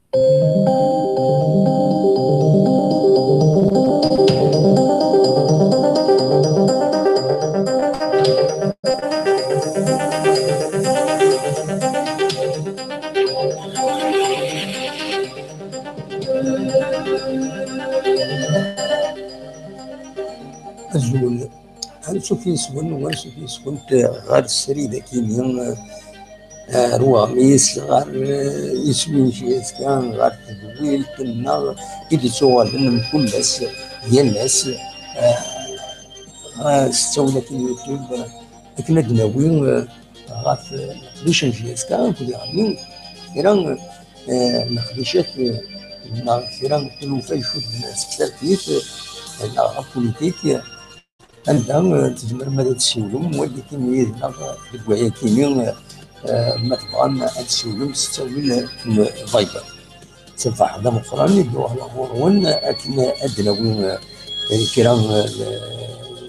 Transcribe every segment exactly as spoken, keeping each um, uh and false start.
Azul. Ansuf yes-wen, ansuf yes-went ɣer srid akini, eh, ar uɣmis, ɣer, eh, iswi n Jessica, ɣer tedwilt-nneɣ i d-ittuɣalen mkul ass, yal ass, eh, ɣer s ttawil akin YouTube, eh, akken ad d-nawi, eh, ɣef, eh, leqdic n Jessica akked iɣenni, kra, eh, n leqdicat, eh, neɣ kra n tlufa icudden s tsertit, eh, neɣ ɣef politik, eh, anda, eh, tzemrem ad tessiwlem, wali-kem yid-neɣ deg wayakini, eh, ma tebɣam ad tessiwlem s ttawil n Viber. Ttbaḥ d ameqqran i d-uɣaleɣ ɣur-wen akken ad d-nawi, eh, kra, eh,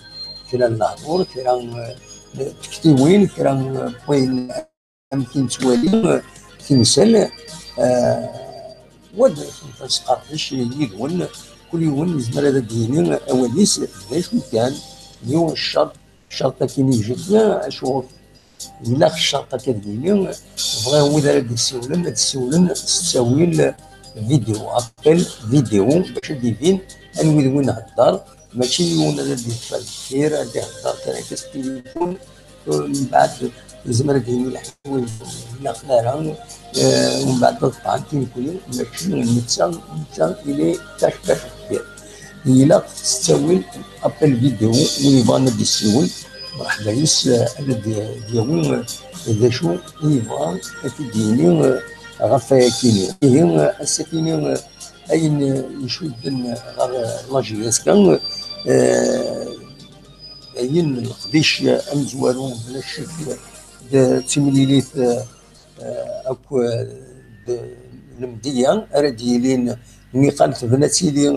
kra n lehdur, kra, eh, n tektiwin, kra n wayen amek i nettwali, eh, timsal, eh, wa d-, nesqerdec yid-wen, kul yiwen yezmer ad d-yini awal-is d acu kan, yiwen ccerṭ, ccerṭ akin ijebda, acu ilaq ccerṭ akka d-yini, bɣiɣ wid ara d-yessiwlen, ad d-ssiwlen s ttawil vidéo, appel vidéo, bac ad d-ibin anwi d win nhedder, mačči yiwen ara d-yeffeɣ deffir, ad d-ihedder kan akka s tilifun, mbeɛd yezmer ad d-yini leḥwayeǧ ur ilaqen ara, eh, mbeɛd ad ṭṭɛen tinekkuli, mačči netta, netta ili cache cache deffir. Ilaq s ttawil appel vidéo, win yebɣan ad d-yessiwel, mreḥba yes, eh, ad d-, d-yawi, eh, d acu i yebɣa ad t-id-yini, eh, ɣef wayakini. Ihi, eh, ass-akini, eh, ayen, eh, icudden ɣer, eh, la J S K, eh, ayen leqdic amezwaru, bla ccek, d timlilit, eh, eh, akked, eh, lemdiya ara d-yilin, nniqal tebna ad tili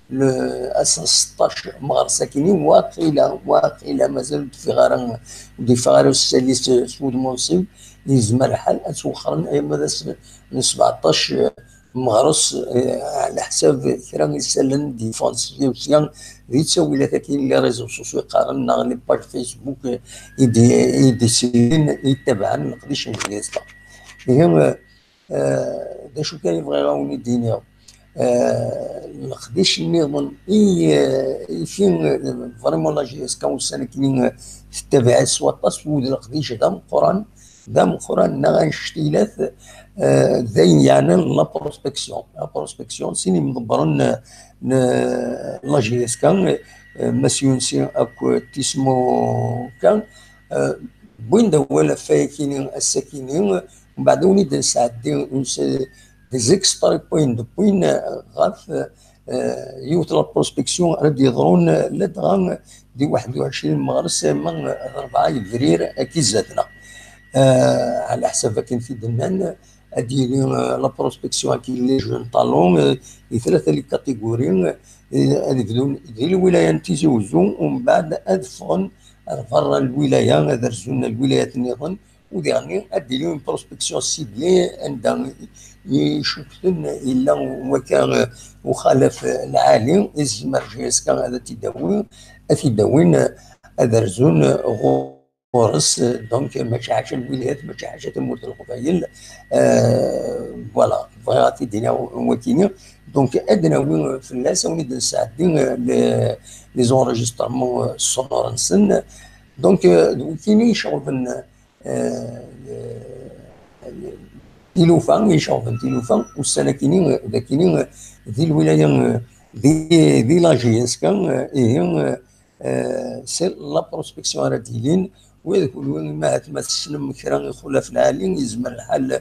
le-, ass n seṭṭac meɣres akini, waqila, waqila mazal ur d-iffeɣ ara, ur d-iffeɣ ara usalli s, s wudem unṣib, yezmer lḥal ad twexxren arma d ass n sbeɛṭac, eh, meɣres, eh, ɛla ḥsab kra n isallen d-yeffɣen sya u sya, di ttawilat akkin, les réseaux sociaux i qqaren, neɣ les pages Facebook, eh, i d-, i d-yessilin, i yettabaɛen leqdic n J S K. Ihi, eh, eh, d acu kan i bɣiɣ a wen-id-iniɣ. Eh, leqdic nniḍen i, eh, i fi, eh, vraiment la J S K ussan akkin, eh, tettabaɛ s waṭas, wid leqdic d ameqqran, d ameqqran neɣ annect-ilat, eh, d ayen yeɛnan la prospection. La prospection, sin imḍebbren n, n la J S K, eh, Mass Yunsi akked Tismo kan, eh, wwin-d awal ɣef wayakini ass-akini, mbeɛd ad wen-id-nesɛeddi uns-, des extraits point de point, eh, ɣef, eh, yiwet la prospection ara d-yeḍrun ladɣa di waḥed u ɛecrin meɣres, ma d rebɛa yebrir akka izad-neɣ. Eh, ɛla ḥsab akken t-id-nnan, ad d-yili, eh, la prospection akken les jeunes talents, eh, i tlata les catégories, eh, ad bdun di lwilaya n Tizi Uzzu, umbeɛd ad ffɣen ar berra n lwilaya, ad rzun lwilayat nniḍen, u diɣenni ad d-yili une prospection ciblée anda i, i icukten yella wakka, eh, uxalaf lɛali, i tezmer J S K ad t-id-tawi, ad t-id-awin, eh, ad rzun, eh, ɣur-s, eh, donc mačči ḥaca lwilayat, mačči ḥaca tamurt n Leqbayel, eh, voilà, bɣiɣ ad t-id-iniɣ wakini. Donc ad d-nawi fell-as, ad wen-id-nesɛeddi, eh, les, les enregistrements, eh, sonores-nsen. Donc, eh, d wakini iceɣben, eh, tilufa, iceɣben tilufa, ussan akini, d akini, di lwilaya, di, di la J S K, ihi, eh, c'est la prospection ara d-yilin, wid kunwi ma ahat ma tessnem kra ixulaf lɛali, yezmer lḥal,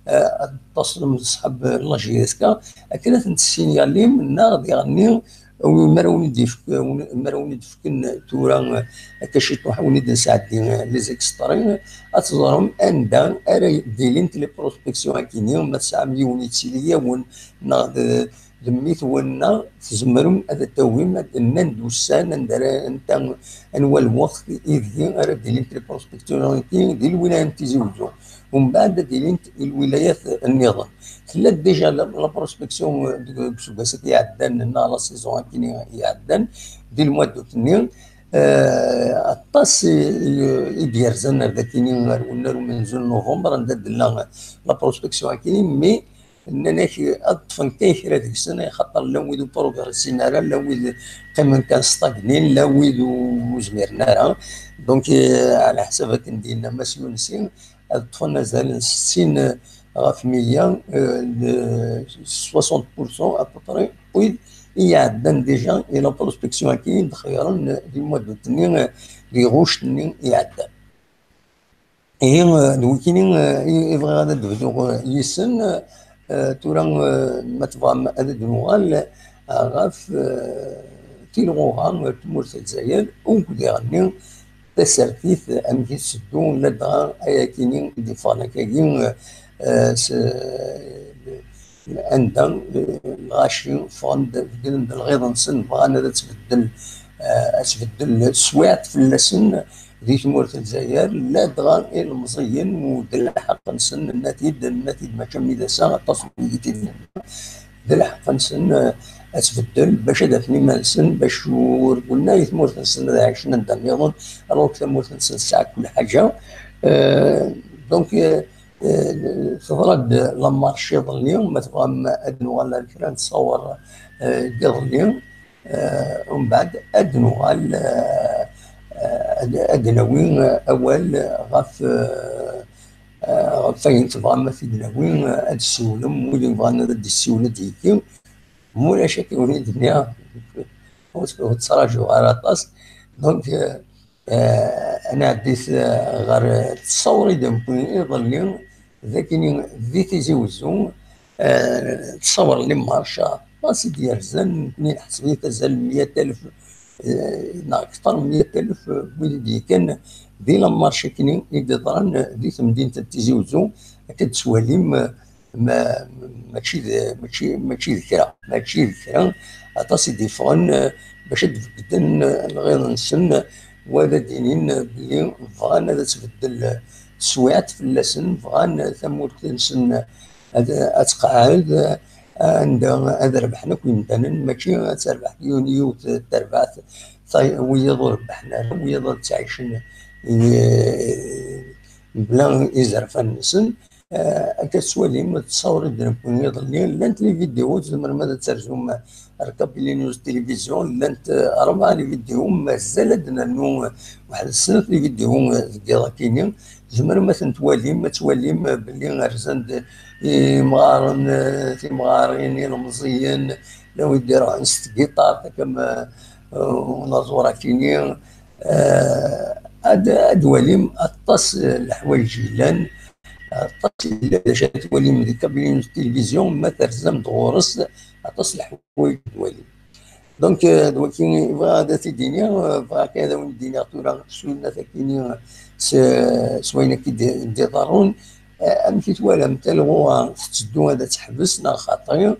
eh, ad d-taṣlem d ṣṣḥab la J S K, akken ad ten-tessinyalim, neɣ diɣenni, wi-, mi ara wen-id-yefk-, wi-, mi ara wen-id-fken tura, eh, akka ciṭuḥ, wen-id-nesɛeddi, eh, les extraits, ad teẓrem anda ara d-ilint les prospections akini, ma tesɛam yiwen yettili yawen, neɣ d, d mmi-twen, neɣ tzemrem ad tawim, ad d-nnan-d ussan, anda ara, anta, anwa lweqt ideg ara d-ilint les prospections akini di lwilaya n Tizi Uzzu. Umbeɛd ad ilint i lwilayat nniḍen. Tella déjà la, la prospection, euh, deg, deg useggas-agi iɛeddan, neɣ la saison-agi iɛeddan, di le mois d'août-nni, euh, aṭas i, i, i d-yerzan ar dakini, ar, ar umenzu n novembre, anda d-tella la prospection-agi, mais nnan-ak ad ṭṭfen kan kra deg-sen, axaṭer llan wid ur progressin ara, llan wid qqimen kan stagnin, llan wid ur, ur zmiren ara. Donc, euh, ɛla ḥsab akken d-yenna Mass Younsi, ad ṭṭfen azal n settin ɣef meyya, euh, de soixante pour cent à peu près, wid i iɛeddan déjà i la prospection-agi i d-xeyyren di lmuddut-nni, euh, di ɣuct-nni iɛeddan. Ihi, euh, d wikini, euh, i, i bɣiɣ ad d-bduɣ, euh, yis-sen, euh, tura, euh, ma tebɣam ad d-nuɣal, euh, ɣef, euh, tilɣuɣa, euh, tmurt n Lezzayer, ukk diɣenni tasertit, amek i tetteddu, ladɣa ayakini i d-iffɣen akkagi, euh, s, anda, eh, lɣaci ffɣen-d, beddlen-d lɣiḍ-nsen, bɣan ad tbeddel, eh, ad tbeddel teswiɛt fell-asen di tmurt n Lezzayer, ladɣa ilemẓiyen, u d lḥeqq-nsen, nenna-t-id, nenna-t-id mačči am idasan, aṭas n wigi t-id-nenna, d lḥeqq-nsen, eh, ad tbeddel, bac ad afen iman-nsen, bac ur wulna i tmurt-nsen ad ɛicen anda nniḍen, alors que tamurt-nsen tesɛa kul ḥaǧa. Eh, donc, eh, Eh, teḍra-d la marche iḍelli, ma tebɣam ad nuɣal ar kra n ttṣawer, eh, n yiḍelli, eh, umbeɛd ad nuɣal, eh, eh, ad, ad nawi, eh, awal ɣef, eh, eh, ɣef wayen tebɣam ad t-id-nawi, eh, ad ssiwlem, wid yebɣan ad d-issiwel ad d-yekki. Ma ulac akken win i d-nniɣ, ur, ur ttraǧuɣ ara aṭas. Donc, eh, Eh, ad nɛeddi s-, ɣer ttṣawṛi d-newwi iḍelli, d akini di Tizi Wezzu, eh, ttṣawṛ n limarc aṭas i d-yerzan, nekni neḥseb-it azal n meyya alef, eh, neɣ akteṛ n meyya alef, eh, wid i d-yekkan di la marche akini i d-iḍran di temdint n Tizi Wezzu, akka d-tettwalim, eh, ma-, mačči d, mačči, mačči d kra, mačči d kra. Aṭas i d-iffɣen, eh, bac ad d-beddlen, eh, lɣiḍ-nsen, eh, wa ad d-inin, eh, belli bɣan ad tbeddel, eh, teswiɛt fell-asen, bɣan, eh, tamurt-nsen, eh, ad, ad tqeɛɛed, eh, anda ad rebḥen akk yimdanen, mačči ad terbeḥ yiwen, yiwet, eh, terbaɛt, tay-, wiyaḍ ur rebḥen ara, wiyaḍ ad ttɛicen, eh, mebla izerfan-nsen. Eh, akka tettwalim, ttṣawṛi d-newwi iḍelli, llant les vidéos, tzemrem ad terzum ar Kabylie News Télévision, llant, eh, rebɛa les vidéos, mazal ad d-nernu, eh, waḥed snat les vidéos, eh, deg yiḍ-akini, tzemrem ad tent-twalim, ad twalim, eh, belli rzan-d imɣaren, eh, timɣarin, ilemẓiyen, llan wid d-iruḥen s tgiṭart, akka am, eh, unaẓur akini, eh, ad, ad twalim aṭas, eh, leḥwayeǧ yellan, aṭas yella d acu ara twalim di Kabylie News Télévision, ma terzam-d ɣur-s, aṭas n leḥwayeǧ ad twalim. Donc, euh, d waki i bɣiɣ ad t-id-iniɣ, euh, bɣiɣ kan ad awen-d-iniɣ tura, s winnat akini, s, s wayen akka i d-, d-iḍerrun, euh, amek i twalam talɣuɣa tetteddu ad teḥbes neɣ xaṭi?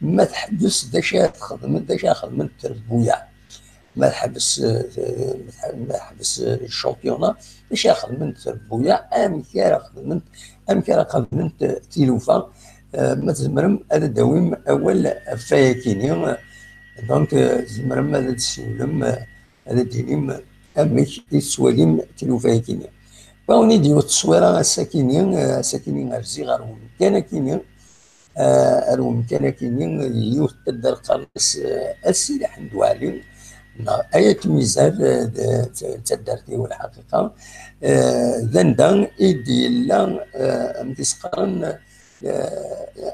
Ma teḥbes, d acu ara txedmemt, d acu ara xedment trebbuyaɛ? Ma teḥbes, eh, ma teḥ-, ma teḥbes, eh, championnat, d acu ara xedment trebbuyaɛ, amek ara xedment, amek ara qablent, eh, tilufa, eh, ma tzemrem ad d-tawim awal ɣef wayakini, donc, eh, tzemrem ad d-tessiwlem, eh, ad d-tinim amek i tettwalim tilufa-yakini. Bawen-id yiwet tteswira ass-akini, eh, ass-akini rziɣ ɣer umkan akini, eh, ar umkan akini, yiwet taddart qqaren-as, eh, At Sidi Ḥmed Waɛli, neɣ Ayat Mizar, eh, d, d taddart-iw lḥaqiqa. Eh, d anda i d-yella, eh, amek i s-qqaren, eh,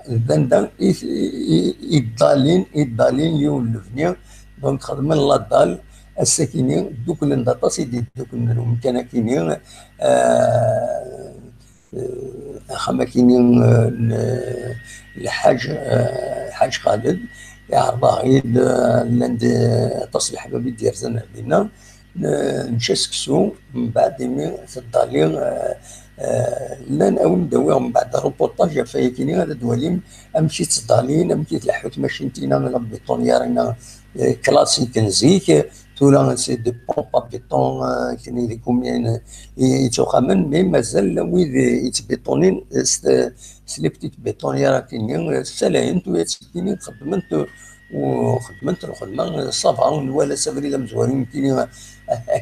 d anda i, i, i, i ddalin, i ddalin yiwen n lebni, donc xedmen la dalle, ass-akini, dduklen-d aṭas i d-idduklen ar umkan akini, eh, eh, axxam akini, eh, n, n lḥaǧ, eh, lḥaǧ Xaled, iɛreḍ-aɣ-id, eh, llan-d, eh, aṭas n leḥbab i d-yerzan ar dinna, n, nečča seksu, mbeɛd imi teddali, eh, eh, llan, awen-d-awiɣ mbeɛd reportage ɣef wayakini, ad d-twalim amek i ttdalin, amek i tleḥḥu tmacint-ina, la bétonnière-ina, eh, classique n zik, Tura, c'est des pompes à béton, euh, kini di combien, euh, i, i ttxemmimen, mais mazal wid i ttbiṭunin, euh, s, s les petites bétonnières kini, euh, ssalayent, u kini xeddment, euh, u xeddment lxedma, euh, ça va, u nwala s abrid amezwaru kini, euh,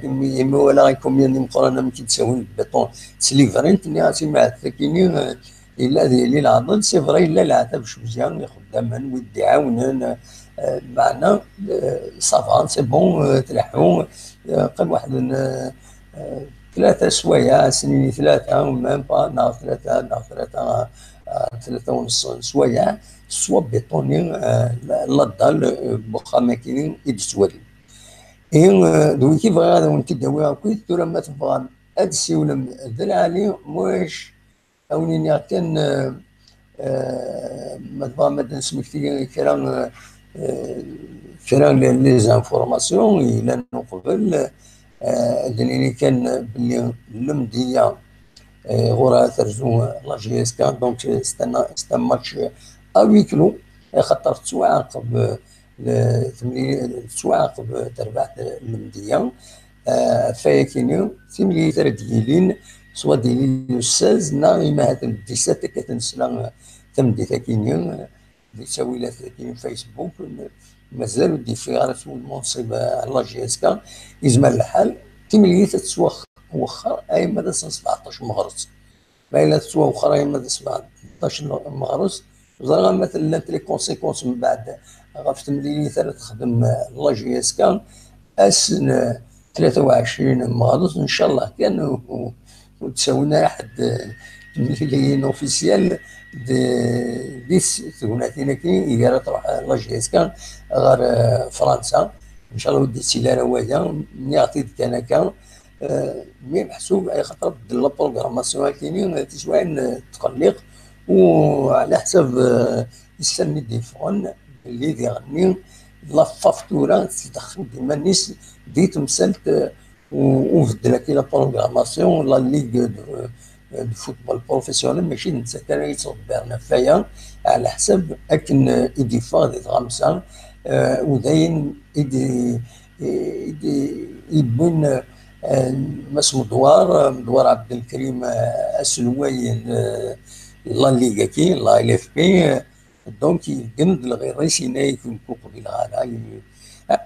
imi, imi wala i combien d imeqqranen amek i d-ttawin béton s livrint, nniɣ-as i Maɛtub kini, euh, Yella ad yili leɛḍil, c'est vrai, yella leɛtab cwiyya, ixeddamen, wid d-iɛawnen, euh, meɛna, euh, ça va, c'est bon, euh, tleḥḥu, euh, qqim waḥed n, euh, euh, tlata swayeɛ, snin i tlata, u même pas, neɣ tlata, neɣ tlata, euh, tlata u nṣ n swayeɛ, soit bétoni, euh, la, la dalle, euh, n wexxam-agi i d-tettwalim. Et, euh, d wiki bɣiɣ ad awen-t-id-awiɣ akkit, tura ma tebɣam ad d-ssiwlem d lɛali, mwac, ad wen-iniɣ kan, euh, euh, ma tebɣam ad d-nesmekti kra, euh, euh, kra n les informations yellan uqbel, euh, ad d-nini kan belli lemdiya, euh, ɣur-a terzu la J S K, donc, euh, c'est un, c'est un match à huis clos, axaṭer tettwaɛaqeb, euh, le-, temli-, tettwaɛaqeb terbaɛt n Lemdeyya, euh, ɣef wayakini, timlilit ara d-yilin, soit d-yilin le seize, neɣ imahat le dix-sept, akka tnesla, euh, tameddit-akini, euh, di ttawilat-akini Facebook, n-, mazal ur d-yeffiɣ ara s wul Munsib, euh, la J S K, yezmer lḥal, timlilit ad tettwax-, wexxer, ay ma d ass n sebɛeṭṭac meɣres. Ma yella tettwawexxer arma d sbeɛṭac n meɣres, ẓriɣ ama llant les conséquences mbeɛd ɣef temlilit ara texdem la J S K, ass n tlata u ɛecrin meɣres, ncallah kan, u, u, ur d-ttawin ara ḥedd, eh, temliliyin officielles de, di s-, tegnatin-agi i ara truḥ la J S K ɣer, eh, Fransa. Ncallah ur d-yettili ara waya, nniɣ-t-id kan akka. Euh, mais meḥsub, ay xaṭer beddel la programmation akini, euh, tiswaɛin, euh, tqelliq, u ɛla ḥsab, euh, issan-nni d-yeffɣen, belli diɣenni la FAF tura tedxel-d iman-is di temsalt, euh, u, ubeddel akkin la programmation, la Ligue de, euh, de football professionnel, mačči d nettat ara yettḍebbiren ɣef waya, ɛla ḥsab akken, euh, i d-yeffeɣ di tɣamsa, euh, u d ayen i d-, i d-, yewwin, euh, Mass Medwar, Medwar Abdelkrim, euh, aselway n, euh, la Ligue-agi, la L F P, euh, donc, yeggen-d lɣir-is, yenna-yak, "Nekk ur qbileɣ ara." Ah,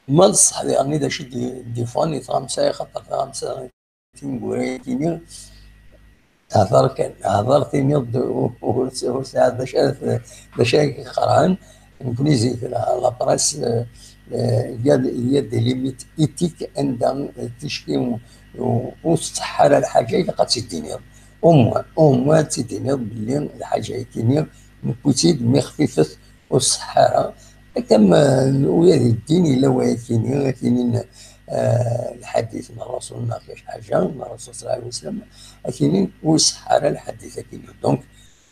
ma d ṣṣeḥ diɣen d acu i d-, d-yeffɣen i tɣamsa, axaṭer tɣamsa tineggura-agi-nni, hder kan, hder, tiniḍ-d ur, ur, ur tesɛiḍ d acu ara t-, d acu ara k-iqerɛen. Nekkni zik la, la presse, euh, euh, il y a, il y a des limites éthiques anda, euh, ticki ur, ur, ur tṣeḥḥa ara lḥaǧa, ilaq ad tt-id-tiniḍ. Au moins, au moins ad tt-id-tiniḍ belli lḥaǧa-agi-nni newwi-tt-id mi xfifet, ur tṣeḥḥa ara. Akka ma, ula di ddin yella wayakini, akini n, eh, lḥadit n Rrasul neɣ kra ḥaǧa n Rrasul sallallahu alayhi wa sallam, akini ur iṣeḥḥa ara lḥadit akini. Donc,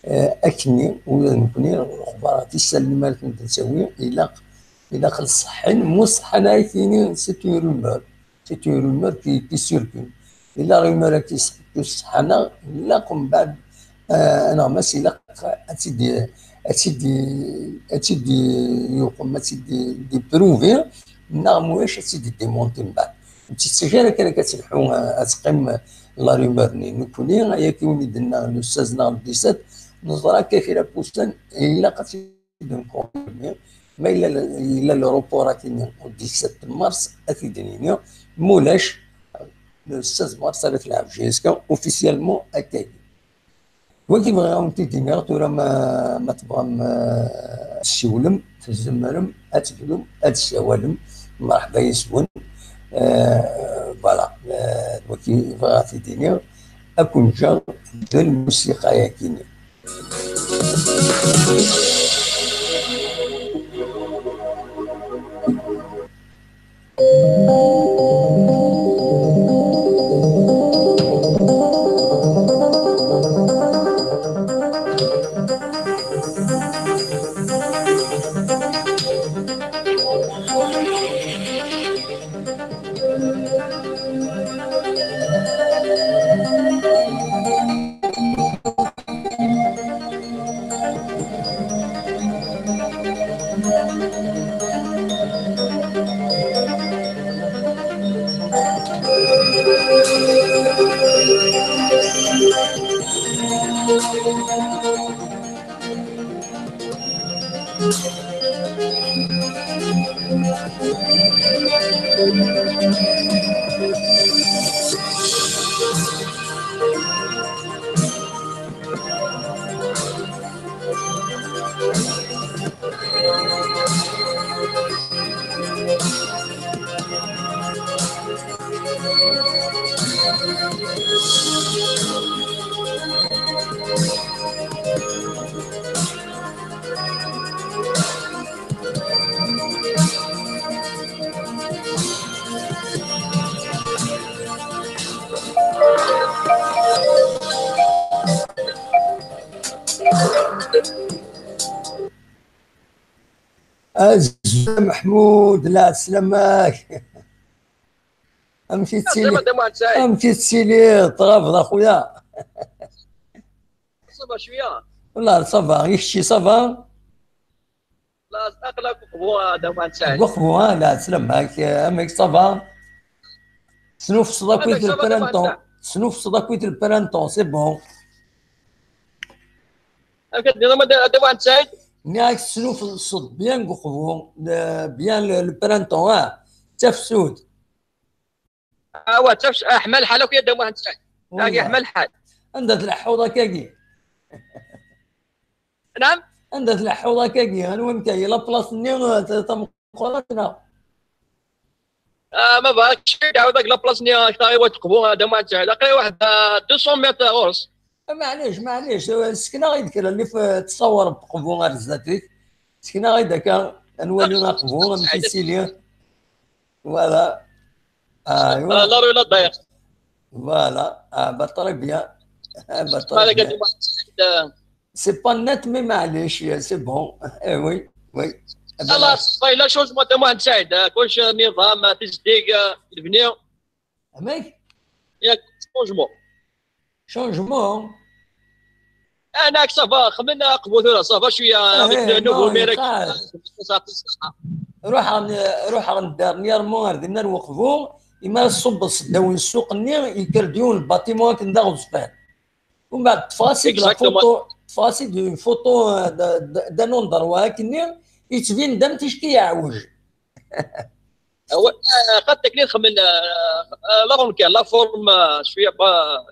eh, akini, ula d nekkni, lexbar tissalin ma ara tent-nsawi, ilaq, ilaq ad ṣeḥḥin, mu ṣeḥḥan ara akini, c'est une rumeur. C'est une rumeur qui, qui circule. Et la rumeur qui s-, qui s-, ilaq mbeɛd, euh, aneɣmas ilaq ad tt-id-, ad tt-id-, ad tt-id-yuqem, ad tt-id-, id-prouver, neɣ mulac ad tt-id-démonter mbeɛd. Ur tt-yettaǧǧa ara kan akka ad telḥu, euh, ad teqqim la rumeur-nni. Nekkni, ayagi win i d-tenna le seize neɣ le dix-sept, neẓra akka kra n wussan, ilaq ad tt-id-nkonfirmi. Ma yella, yella le report akini au dix-sept mars, ad t-id-nini. Mulac, le seize mars ara tleɛb J S K officiellement akkagi. Wagi bɣiɣ ad wen-t-id-iniɣ tura ma, ma tebɣam, eh, tessiwlem, tzemrem ad teglum, ad tessawalem. Mreḥba yes-wen. Eh, voilà. Eh, wagi bɣiɣ ad t-id-iniɣ. Ad ken-ǧǧeɣ d lmusiqa-yagi-nni. Azul a Meḥmud, la selamak. Amek i tettili? Selamat a Muḥend Saɛid. Amek i tettili? Tɣabeḍ a xuya. Ça va cwiya. Wallah ça va, i kečči ça va? La, aql-ak uqbu a da Muḥend Saɛid. Uqbu, ah, la selamak, amek ça va? Snufseḍ akkit le printemps. Snufseḍ akkit le printemps, c'est bon. Amek ad d-nniḍ a da Muḥend Saɛid? Nniɣ-ak tesnufseḍ bien deg uqbu, le, bien le, le printemps, ah, d tafsut. Awa, d tafsut, ah, ḥma lḥal akk a da Muḥend Saɛid. Ah, ḥma lḥal. Anda tleḥḥuḍ akkagi? Naɛam? Anda tleḥḥuḍ akkagi? Anwa amek-ayi? La place-nni, eh, ta-, tameqqrant neɣ? Ah, ma bɣiɣ kečč ɛawed-ak la place-nni, ak taɣiwant n Qbu, a da Muḥend Saɛid. Aql-i waḥed, ah, deux cents mètres ɣur-s. Ah, maɛlic, maɛlic. Sekneɣ-id kra, li f-, ttṣawar n Qbu ar zdat-ik. Sekneɣ-id akka, ad nwali Aqbu, amek yettili. Voilà. Ah, la rue la d'ailleurs. Voilà. Ah, bah, très bien. Ah, bah, très bien. C'est pas net, mais maɛlic, c'est bon. Eh oui, oui. Eh ben, خلاص، ça y est, la changement a da Muḥend Saɛid. Kullec نظام, tizdig, lebni. Amek? Yak, changement. Changement? Ah, nak, ça va, xemmen aqbu tura, ça va cwiya, avec le nouveau maire. Ruḥeɣ, ruḥeɣ dernièrement ar dinna n Uqbu, imi ara tṣubbeḍ seddaw n ssuq-nni, yekker-d yiwen n bâtiment akken d aɣezfan. Umbeɛd ṭṭfeɣ-as-id la photo, ṭṭfeɣ-as-id une photo, euh, d, d, d'un endroit akkenni, yettbin-d am ticki yeɛwej. Awa, ah, xaṭi akken i nxemmen, ah, ah, la forme kan, la forme, ah, cwiya, ba,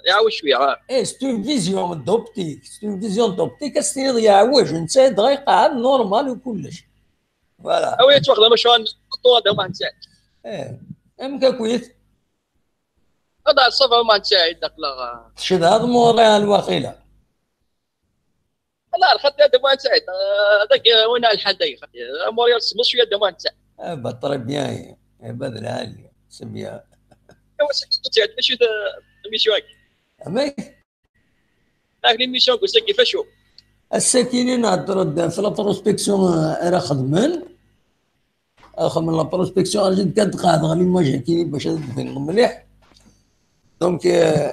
yeɛwej cwiya, ah. Eh, c'est une vision d'optique, c'est une vision d'optique, ad s-tiniḍ yeɛwej, netta dɣa iqeɛɛed normal u kullec. Voilà. Awi ad twexdem acu n ṭṭuḍ a da Muḥend Saɛid. Eh, amek akkit? Ad ɛeṣṣabeɣ a Muḥend Saɛid, aql-aɣ. Tcedhaḍ Montréal waqila? Ala, lxaṭi a da Muḥend Saɛid, ah, dagi win lḥal dagi, xaṭi. Montréal semmeḍ cwiya a da Muḥend Saɛid. Eh, bah, très bien, eh, bah, d lɛali, c'est bien. Iwa, c'est que tu as, tu as, euh, émission-agi. Amek? Ah, l'émission-agi, c'est que fait chaud. Ass-akini nhedder-d f la prospection, eh, ara xedmen. Axem n la prospection, rǧiɣ kan ad qeɛdeɣ l'image-agi bac ad d-tbaneḍ mliḥ. Donc, euh,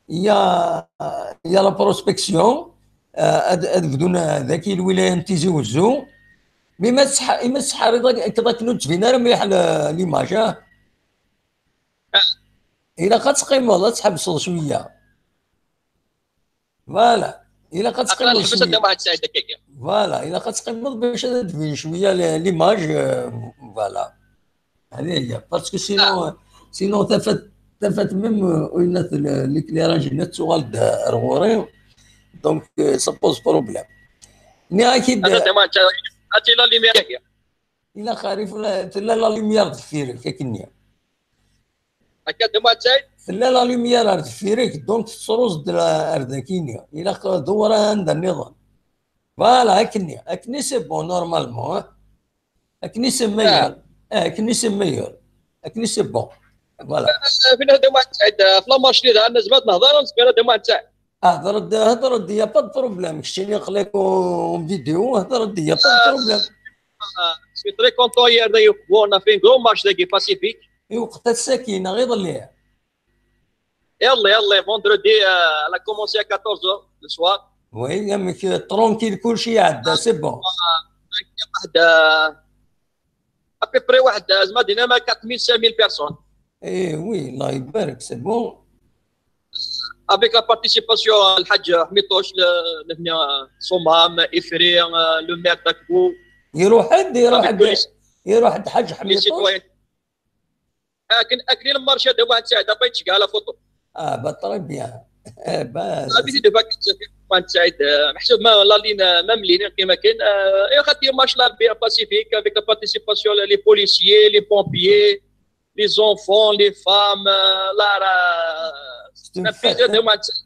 il y a, il y a la prospection, euh, ad, ad bdun, euh, daki lwilaya n Tizi Wezzu. Mi ma tseḥ-, i ma tseḥḥariḍ ak-, akkeḍ akken ur d-tbin ara mliḥ l-, l'image, ah? Ah. Ilaq ad teqqimeḍ, ad tḥebseḍ cwiya. Voilà. Ilaq ad teqqimeḍ cwiya. Voilà, ilaq ad teqqimeḍ bac ad d-tbin cwiya l-, l'image, euh, voilà. Hadi hiya. Parce que sinon, sinon tafat, tafat même, euh, ur yenna t-, l'éclairage-nni ad tuɣal-d ar ɣur-i. Donc, euh, ça pose problème. Nniɣ-ak-id, ad tella la lumière. Ilaq xarif la, tella la lumière deffir-k, akkenni. Akka d Muḥend Saɛid? Tella la lumière ar deffir-k, donc tettruẓ-d la-, ar dakini. Ilaq dewwer anda nniḍen. Voilà, akkenni. Akkenni c'est bon, normalement, hein. Akkenni c'est meilleur. Ah. Eh, akkenni c'est meilleur. Akkenni c'est bon. Voilà. Eh, fina a da Muḥend Saɛid, eh, f la marche-nni da, nezmer ad nehder, nezmer a da Muḥend Saɛid. Hder-d, hder-d, y a pas de problème. Keččini aql-ak en vidéo, hder-d, y a pas de problème. Ah, je suis très content, hier, dagi, on a fait une grande marche, dagi, pacifique. I lweqt ass-agi, neɣ iḍelli? Iḍelli, iḍelli, vendredi, euh, elle a commencé à quatorze heures le soir. Oui, amek, euh, tranquille, kulci iɛedda, c'est bon. Euh, à peu près, واحد, euh, زعما دينا ما quatre mille, cinq mille personnes. Eh oui, Allah يبارك, c'est bon. Avec la participation n Lḥaǧ Ḥmiṭuc, le, le, Sommam, Ifri, euh, le maire d'Akbou, يروح عندي يروح avec tous les, عندي يروح عند حاج les حميطوش. Citoyens. Akken akken le marché de Mohamed Saïd, après tu gagnes la photo. اه با très bien. بس Habitué de vacances, Mohamed Saïd, euh, محسوب ما la ligne, même ligne كيما كان. Euh, et خاطر marche là bien pacifique avec la participation les policiers, les pompiers, les enfants, les femmes, euh, là, là, c'est une un plaisir fête de hein. Mohamed Saïd.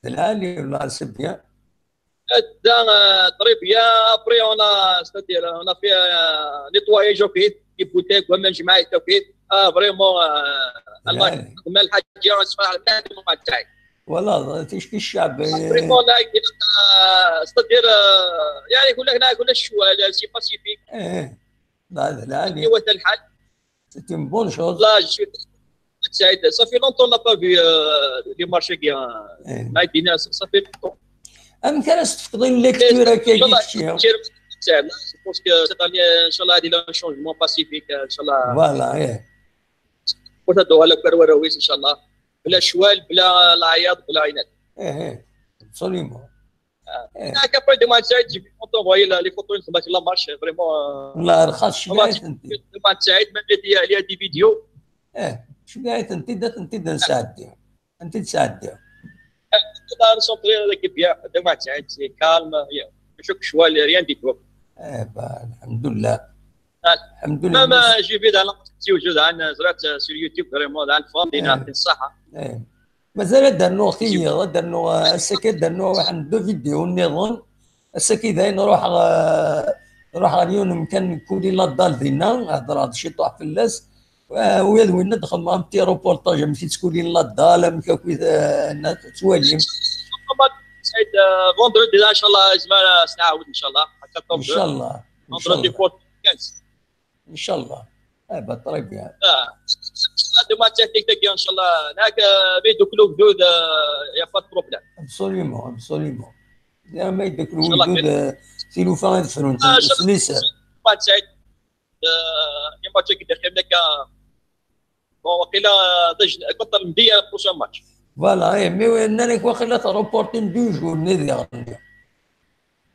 العالي والله c'est bien. Dans, euh, très bien. Après, on a, c'est-à-dire, on a fait un nettoyage au pied, les bouteilles, comme je m'ai au pied. Ah, vraiment, euh, الله العالي يحفظ الحاج يا اسمع المهدي وما تعي. والله تشكي الشعب. Vraiment, là, euh, c'est-à-dire, euh, يعني يقول لك هنا يقول لك شوال c'est pacifique. ايه بعد العالي يوث الحال. c'est une bonne chose. Là, je suis Saïd. Ça fait longtemps qu'on n'a pas vu euh, les marchés qui ont ايه ما يدينا, ça fait longtemps. ام كان استفقدين Mais lecture إن شاء كي الله شيء. خير. Je pense que cette année, إن شاء الله, هذه un changement pacifique, إن شاء الله. Voilà ايه وتدوها لك برورويس إن شاء الله. بلا شوال، بلا العياط، بلا عينات. ايه ايه absolument. ايه هناك après de Mohamed Saïd, j'ai envoyé les photos de la marche, vraiment. والله رخص شويه انت. De Mohamed Saïd, même il y a des vidéos. ايه شويه انت ده انت ده نساعد انت تساعد. Là, ils sont très bien. De Mohamed Saïd, c'est calme. شوك شوال, rien du tout. ايه با الحمد لله. آه. الحمد لله. Même euh, j'ai vu dans la vidéo, je dans زرعت sur YouTube, vraiment, dans الفام دينا آه. يعطي الصحة. ايه مازال درنو خير درنو السكت درنو واحد دو فيديو نظن. السكت داين نروح آه، نروح اليوم كان كولي لا دال دينا هضر هذا شي طاح في اللاس. آه، ويا وين ندخل مع تي روبورتاج مشيت تكولي لا دال مكاكوي الناس تواليم. Saïd, vendredi, إن شاء الله, زمان نعاود إن شاء الله. ان شاء الله ان شاء Vendredi الله pour quinze. ان شاء الله. ايه با très bien. آه. De Mohamed Saïd, تيك تيك, إن شاء الله. هناك بيدو كلوب دود, il n'y a pas de problème. Absolument absolument. يا ما يدك إن شاء الله الوجود خير. آه، تيلوفا يدفرون آه، إن شاء الله. سليسة. Mohamed Saïd, euh, les matchs qui داخل لك, bon, وقيلا, كنت المدية prochain match. Voilà ايه مي وين انا واخا لا روبورتين دو جور ني ديال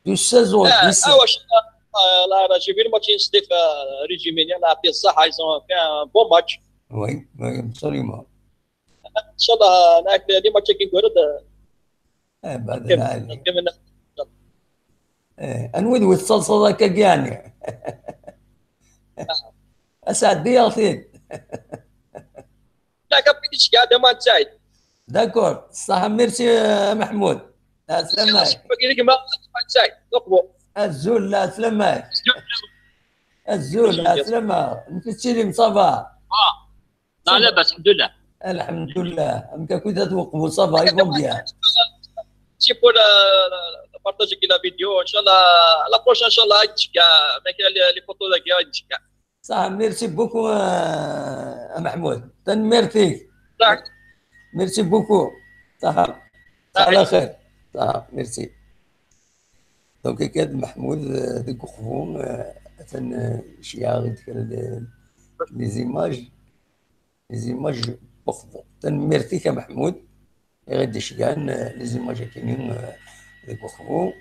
دو seize au آه، dix-sept. آه, واش, آه, لا, لا, j'ai vu le match, c'était في ريجي مينيا, لا, في الصحة, ils ont fait un bon match. Oui oui absolument. إن شاء الله, هناك les matchs كي نقول, ايه بعد كيف, العالي. كيف إن- ايه انوي دوي الصلصه ذاك كاع يعني. اسعد دي يا اخي. لا, كان بديتش قاعد, Mohamed Saïd. داكور صح ميرسي آه، محمود. على السلامة. باقي لك ما, Mohamed Saïd, نقبو. الزول على السلامة. الزول على السلامة. انت تسيري صافا. آه. لا, لا, بس الحمد لله. الحمد لله. انت كنت توقفوا صافا يبون بيان. C'est pour la, la, la partager la vidéo, إن شاء الله. La prochaine, إن شاء الله, نتشكى. ما كان les, les photos ذاك, نتشكى. صح ميرسي بوكو آه، محمود تنميرتي. صح. ميرسي بوكو. صح. صح على خير. صح ميرسي. دونك كاد محمود آه، ديك خفون آه، ثن شي عاود كان لي زيماج لي زيماج بوخبو تنميرتي كمحمود. غادي شكان لي زيماج كاينين ديك بوخبو.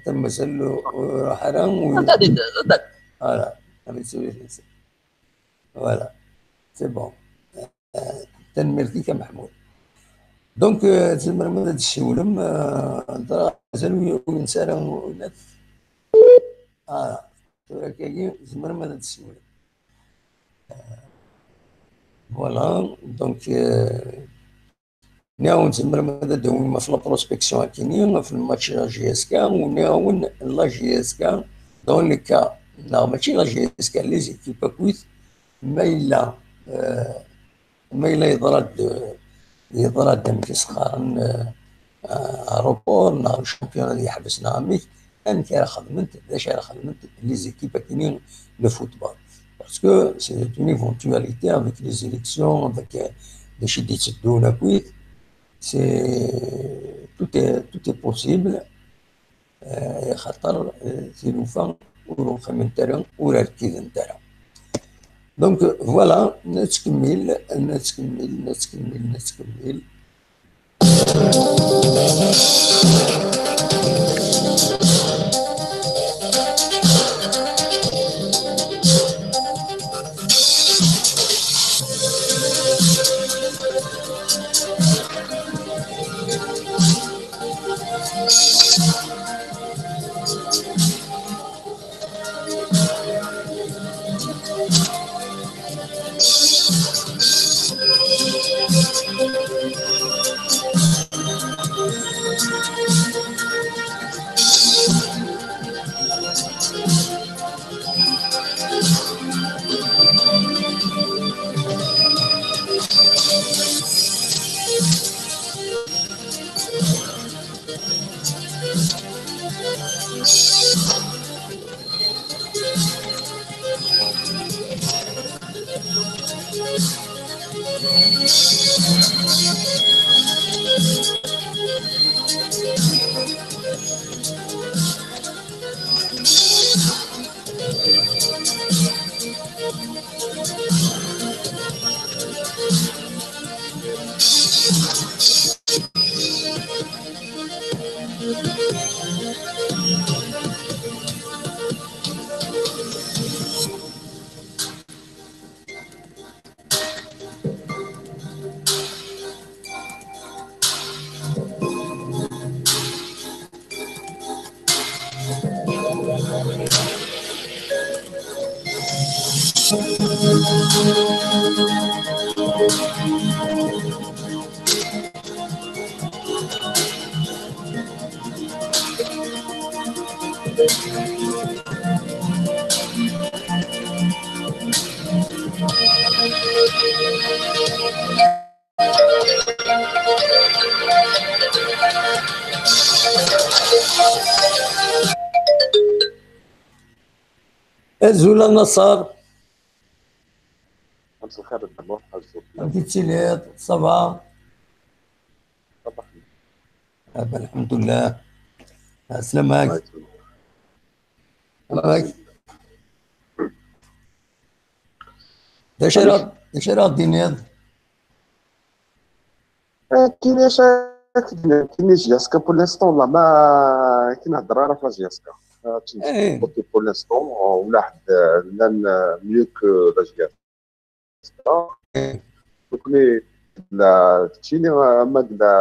تم مسلو راح راه غادي, غادي. فوالا غادي تسوي. فوالا سي بون. تنميرتي كمحمود. دونك آه، تزمر ما تسولم آه، انت راه مازال وين سالا ولات. اه ولكن تزمر ما تسولم. فوالا دونك آه، نعاون تزمر ما تدوي ما في لا بروسبكسيون كيني في الماتش لا جي اس كا ونعاون لا جي اس كا دون لي كا. لا ماشي لا جي اس كا لي زيكيب اكويت ما الا آه، ما الا يضرد يضرد مكيسخارن روبور نهار الشامبيون اللي يحبسنا ميك. ان كي راه خدمت لاش راه خدمت لي زيكيب كيني لو فوتبول. Parce que c'est une éventualité avec les élections, avec euh, les chutes de Nakuit. C'est tout est tout est possible. آه، خاطر آه، تيلوفا ورخم انترا وركيد انترا. دونك فوالا نتكمل نتكمل نتكمل نتكمل. Azul a Naṣer. Msel xir a Dda Muḥ, azul. Amek i tettiliḍ? Ça va? Ça va. Ah, ben, lḥemdullah. Ɛeslama-k. D acu ara, d acu ara ɣ-d-tiniḍ? Akken i s-, akken i s-, J S K pour l'instant, la ma, akken i nhedder ara ɣef la J S K. Eh. Pour l'instant, ula ḥedd, llan, euh, mieux que la J S K. Nekkni la, keččini, ama d la,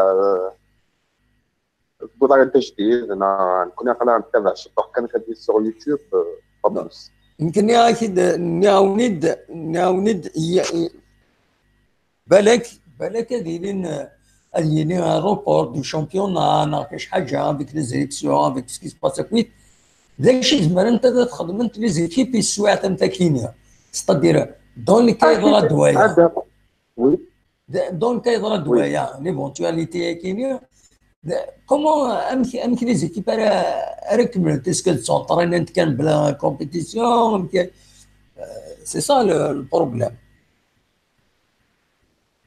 tewwiḍ-aɣ-d ajdid, neɣ nekkni aql-aɣ nettabaɛ ciṭuḥ kan akka di sur YouTube, euh, pas plus. Nekk nniɣ-ak-id, nniɣ-awen-id, nniɣ-awen-id, i, i, balak, balak ad yilin, ad yili un report du championnat, neɣ kra ḥaǧa, avec les élections, avec ce qui se passe akk. D acu i zemrent ad xedment les équipes i teswiɛt am takini? C'est-à-dire, dans le cas yeḍra-d waya. Oui. D-, donc, yeḍra-d waya, l'éventualité-agi-nni, d-, comment, amek, amek les équipes ara, ara kemmlent, est-ce qu'elles s'entraînent kan bla compétition, amek, euh, c'est ça le, le problème.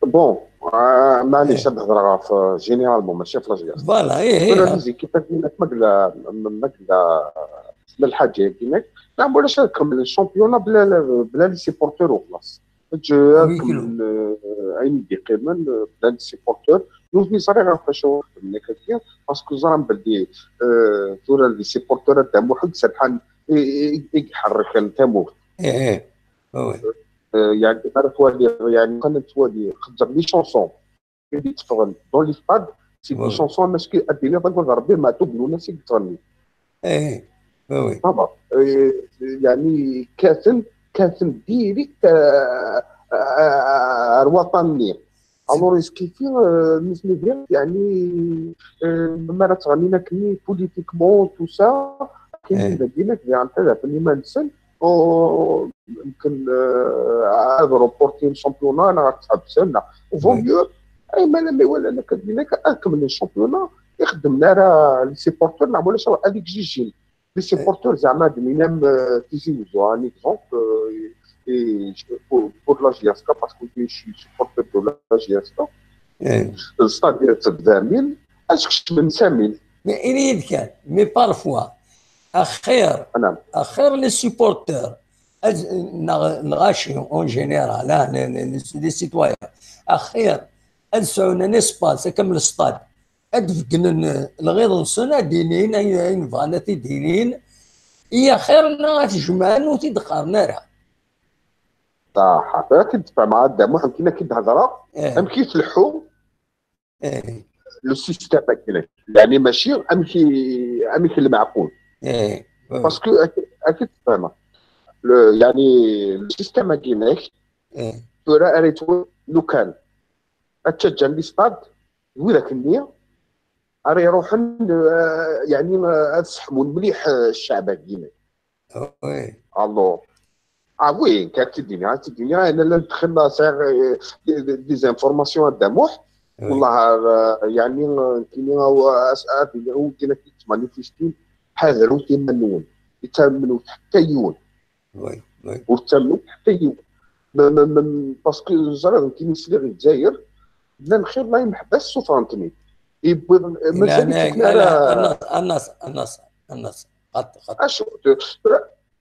Bon, euh, maɛlic, ad hedreɣ ɣef, euh, généralement, mačči ɣef la J S K. Voilà, eh, eh, tura les équipes-agi-nni, ma yella, ma yella, ma lḥaǧa-agi-nni, neɣ ulac, ad kemmlen championnat bla, bla les supporters u xlaṣ. Eǧǧ ad kemmlen, euh, ayen i d-yeqqimen, euh, bla les supporters. Nutni ẓriɣ ɣef wacu xedmen akka, parce que ẓran belli, euh, tura les supporters a Dda Muḥ i iserḥan, i, i, i iḥerrken tamurt. Eh, eh. Oui. Euh, yeɛni, ma ara twaliḍ, yeɛni, kan ad twali, xeddmeɣ des chansons i d-itteffɣen dans les stades, c'est des chansons, parce que ad d-tiniḍ, agad Rebbi, Meɛtub Lwennas i yettɣenni. Eh, oui, oui. Ça va. Euh, yeɛni, kkaten, kkaten direct, euh, euh, ar waṭan-nni. Alors, est-ce que, euh, nutni diɣ, yeɛni, euh, mi ara ttɣennin akkenni politiquement, tout ça, akken i d-agi, diɣ ad tadɛfen iman-nsen, u yemken, euh, ad reportin championnat, neɣ ad t-ḥebsen, neɣ. Vaut mieux, ay, ma lama i walan akka d-, ad kemmlen championnat, ixeddmen ara les supporters, neɣ ma ulac, ad exigin les supporters, zeɛma ad d-nini am, euh, Tizi Uzzu, un exemple, euh, et, et pour, pour la J S K, parce que je suis supporter de la J S K. Le stade yettebda mille, ad skecmen cinq mille. Mais ini-yi-d kan, mais parfois, axir, axir les supporters, ad, neɣ, neɣ acu, en général, hein, les, les, les citoyens, axir ad sɛun un espace, comme le stade, ad d-beggnen lɣiḍ-nsen, ad d-inin ayen, ayen bɣan ad t-id-inin, i axir neɣ ad t-jemɛen ur t-id-qqaren ara. Ṣaḥ, ad k-id-fehmeɣ a Dda Muḥ, akken ad k-id-hedreɣ, Eh, amek i tleḥḥu eh, le système-agi, yeɛni mačči amek i, amek lmeɛqul. eh, eh. Parce que ad k-, ad k-id-fehmeɣ. Le, yeɛni le système-agi-inek, Eh, tura ara yettwali lukan ad ttaǧǧan les stades, d widak-nni ara iruḥen, eh, yeɛni, eh, ad sseḥmun mliḥ, eh, cceɛb-agi-inek. oui. Alors, ah oui, كانت الدنيا، كانت الدنيا، أنا لا ندخل لا صغير، آه، des informations هذا موح. Oui. والله، آه، يعني، آه، كيني هو أس-، آه، هو كينا كيتمانيفيستين، حذروا تيمنون، يتمنوا حتى يون، Oui, oui. وتمنوا حتى يون. ما، ما، ما، parce que زرا كيني سلي الجزائر، لا الخير لا يمحبس سوفرانتني. يبغى، مازال يعني، يتكلم على على النص، النص، النص، النص. خط، خط. اش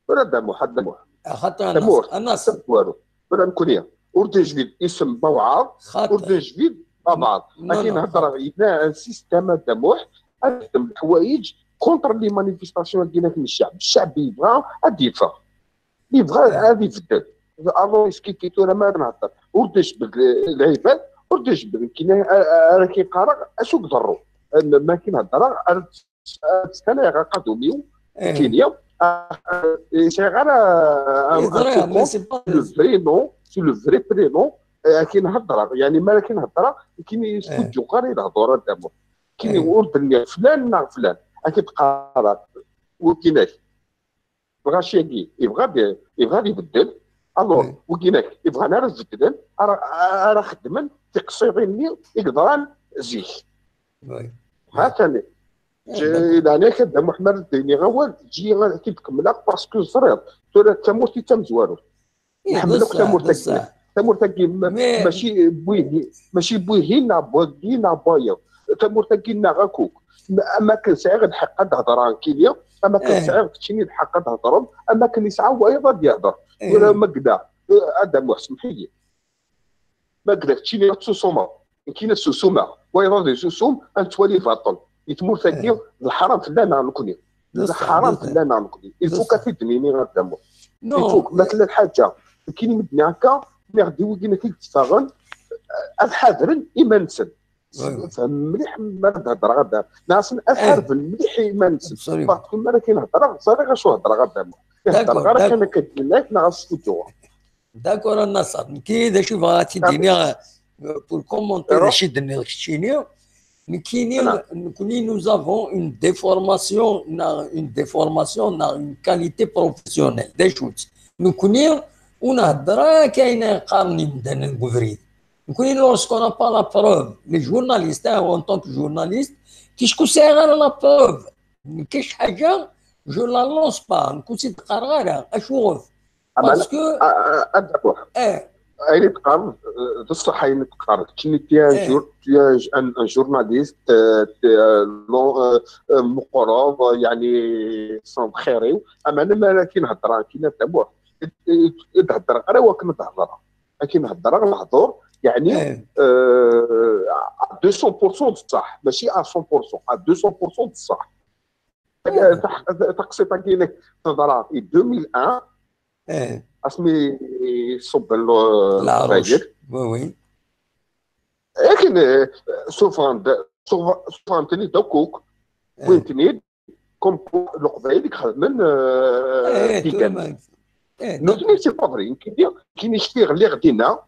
ولا دا محد دا محد خط تمور النص، النص. والو. ولا نكونيا وردن جديد اسم بوعض، خط. وردن جديد مع بعض. Non, لكن non, هضر إلى سيستم دموح، هذم الحوايج كونتر لي مانيفيستاسيون ديالك من الشعب. الشعب يبغى غادي يدفع، يبغى غادي يبدل. الو اسكيتي تو ما نهضر، وردن جبد العباد، وردن جبد كاين راه كيقرا اسوق ضرو. ما كاين هضره. تسكن غا قادوميو إيه. كينيا. سي غير إيه، ضرير، mais c'est pas le vrai nom, c'est le vrai prénom. كاين هضره، يعني ما كاين هضره، كاين يسكت جو غير يهضر دابا. كاين إيه. يقول بلي فلان نا فلان اكيد قرا وكاين بغا شي يبغى يبغى يبدل. الو إيه. وكاين يبغى انا نبدل، راه خدمن تقصيريني يقدران زيك. Oui. ها ثاني إيه، اذا انا كنبدا محمد الديني غوال تجي كي تكملها باسكو زرير تولى تموت تمزوارو. إيه، نحملوك بصح، تمورتك. بصح. تمورتك م- Mais- ماشي بويهي، ماشي بويهي نا بويهي نا بويا. تمورتك نا غاكوك. اما كان سعيغ الحق هاد هضره كيليا، اما كان إيه. سعيغ تشيني الحق هاد هضرهم، اما كان يسعى وايضا يهضر. إيه. ولا مقدا هذا محسن حيي. مقدا تشيني تسوسوما، كاين سوسوما وايضا دي سوسوم انت ولي باطل. يتمور تاكي الحرام في اللعنه نكوني. بصح، الحرام بصح. في اللعنه نكوني. يفوك بصح. في الدنيا غير دمو. Non. يفوك مثلا الحاجه كاين مدني هكا، مي غادي وكينا كيتفاغن الحاضرين ايمانسن. Oui, oui. فهم مليح ما تهضر غدا ناس الحرب مليح ايمانسن. Absolument. باسكو ما كاين هضره صافي غا شو هضره غدا. يهضر D'accord, غير d'accord. كان كدير لايف ناغ ستوديو. D'accord النصر، نكي اذا شي بغا تديني pour commenter روح. داكشي درني شينيا. نكيني نعم. نكوني nous avons une déformation, une déformation, une qualité professionnelle. داكشي نكوني ونهضر كاين قارني مدن الكفريد. نكوني lorsqu'on n'a pas la preuve, les journalistes, hein, en tant que journaliste, كيشكو ساعه غير la preuve. كاش حاجه je la lance pas, نكون سيد قرغره اشوف. اما Parce que ادبر ايه اين تقارن؟ بصح اين تقارن؟ كني تي إيه. جور تي ان جورناليست مقرض يعني سون خيري. اما انا ما كاين هضره كاين تموح تهضر غير وكن تهضر. لكن هضر الهضور يعني إيه. آه، مية في المية بصح ماشي مية في المية، مية في المية بصح. إيه. تقصيت كاينك تهضر في ألفين وواحد ايه اسمي صب له العروش. الفايد. Oui, oui. لكن آه، سوفان د- سوفان سوفان تني دوكوك إيه. وين تني كوم كو القبايل يخدمن ايه في تو كان ما- ايه نوتني سي با فري كاين كاين شتي اللي غدينا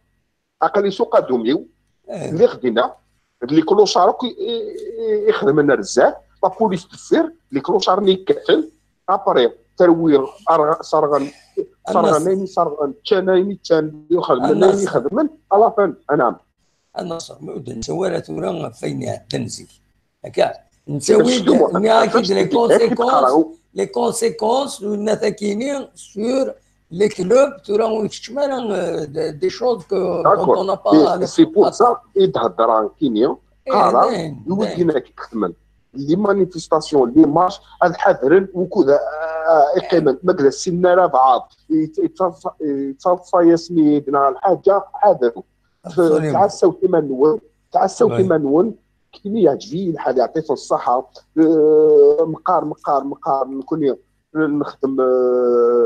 اقل سوق دوميو ايه اللي غدينا اللي كلو شارك يخدم لنا بزاف. لا بوليس تسير اللي كلو شارني يكتل ابري تروير أرغ- سرغن سرغنين سرغن تشانين تشان يخدم الناس. يخدم على فن. نعم. النصر ما ودن سوالة ثورة فين يعدن زيك. هكا نسوي شنو؟ نعاود شنو؟ les كيف conséquences, تقراو؟ les conséquences والناس كاينين sur les clubs ثورة ونكتشف انا des choses que dont on n'a pas سي بور سا يتهضر كينيا قرار يوجينا كيخدمن لي مانيفيستاسيون لي مارش الحذرن وكذا. آه، يقيمن مقدس سنة راه بعض يتصايا سميدنا الحاجة حذروا. تعسوا كيما نون تعسوا كيما نون كيما يعجبني الحال، يعطيكم الصحه. آه، مقار مقار مقار نكون نخدم، آه،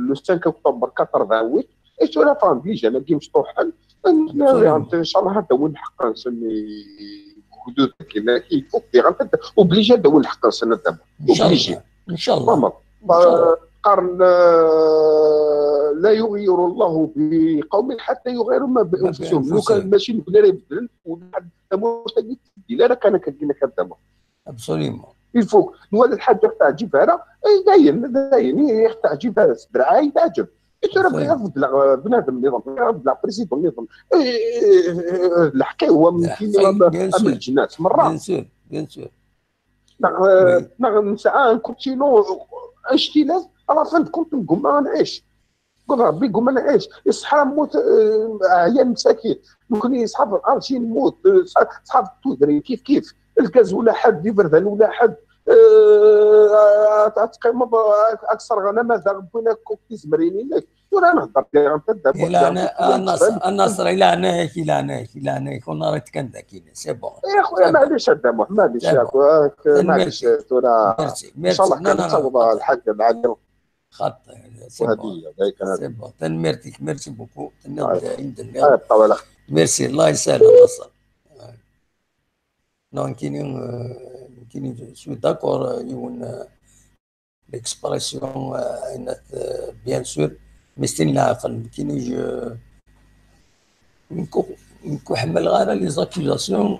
le cinq octobre quatre-vingt-huit. اي ثورة فان بليجي انا كي مش طوحن. ان شاء الله هذا وين الحق نسمي حدود كيما كي فوق دي غنت. وبليجي هذا وين الحق نسمي دابا. ان شاء الله، ان شاء الله. قرن، آه، لا يغير الله بقوم حتى يغيروا ما بانفسهم. لو كان ماشي نقدر يبدل ولا حد تموت لا كان كدينا كدابا. ابسوليومون. يفوك نولي الحاجه تعجبها راه، اي داين داين، هي تعجبها سبرعاي تعجب. انت راه بغي يرفض بنادم النظام، يرفض لا بريزيدون النظام. الحكايه هو من الجنات مره. بيان سور، بيان سور. نغ نسعى نكونتينو اشتي لا، على فان كنت نقوم ما نعيش. قول ربي قوم انا عايش. يصحى موت، آه، عيال مساكين. ممكن يصحاب الارشي نموت، آه، صحاب التودري كيف كيف. الغاز ولا حد، يبردان ولا حد. آه، تقيم اكثر غنى ماذا ربنا كوك تزمريني لك. ولا نهضر كاع انت دابا. لا انا النصر، النصر الى هناك، الى هناك، الى هناك، كنا راه كان ذاكينا سي بون. يا خويا معليش هذا معليش، معليش. ميرسي، ميرسي. ان شاء الله كان نصوض الحاجه مع اليوم. خاطر وهذه هي، هذه كانت. سي بون، تنميرتك، ميرسي بوكو. تنميرتك. ميرسي، الله يسهل، الله يسهل. نو كيني، كيني سوي داكور يون ليكسبرسيون، بيان سور، مي ستين العقل كيني جو نكو نكو حمل غير لي زاكيزاسيون،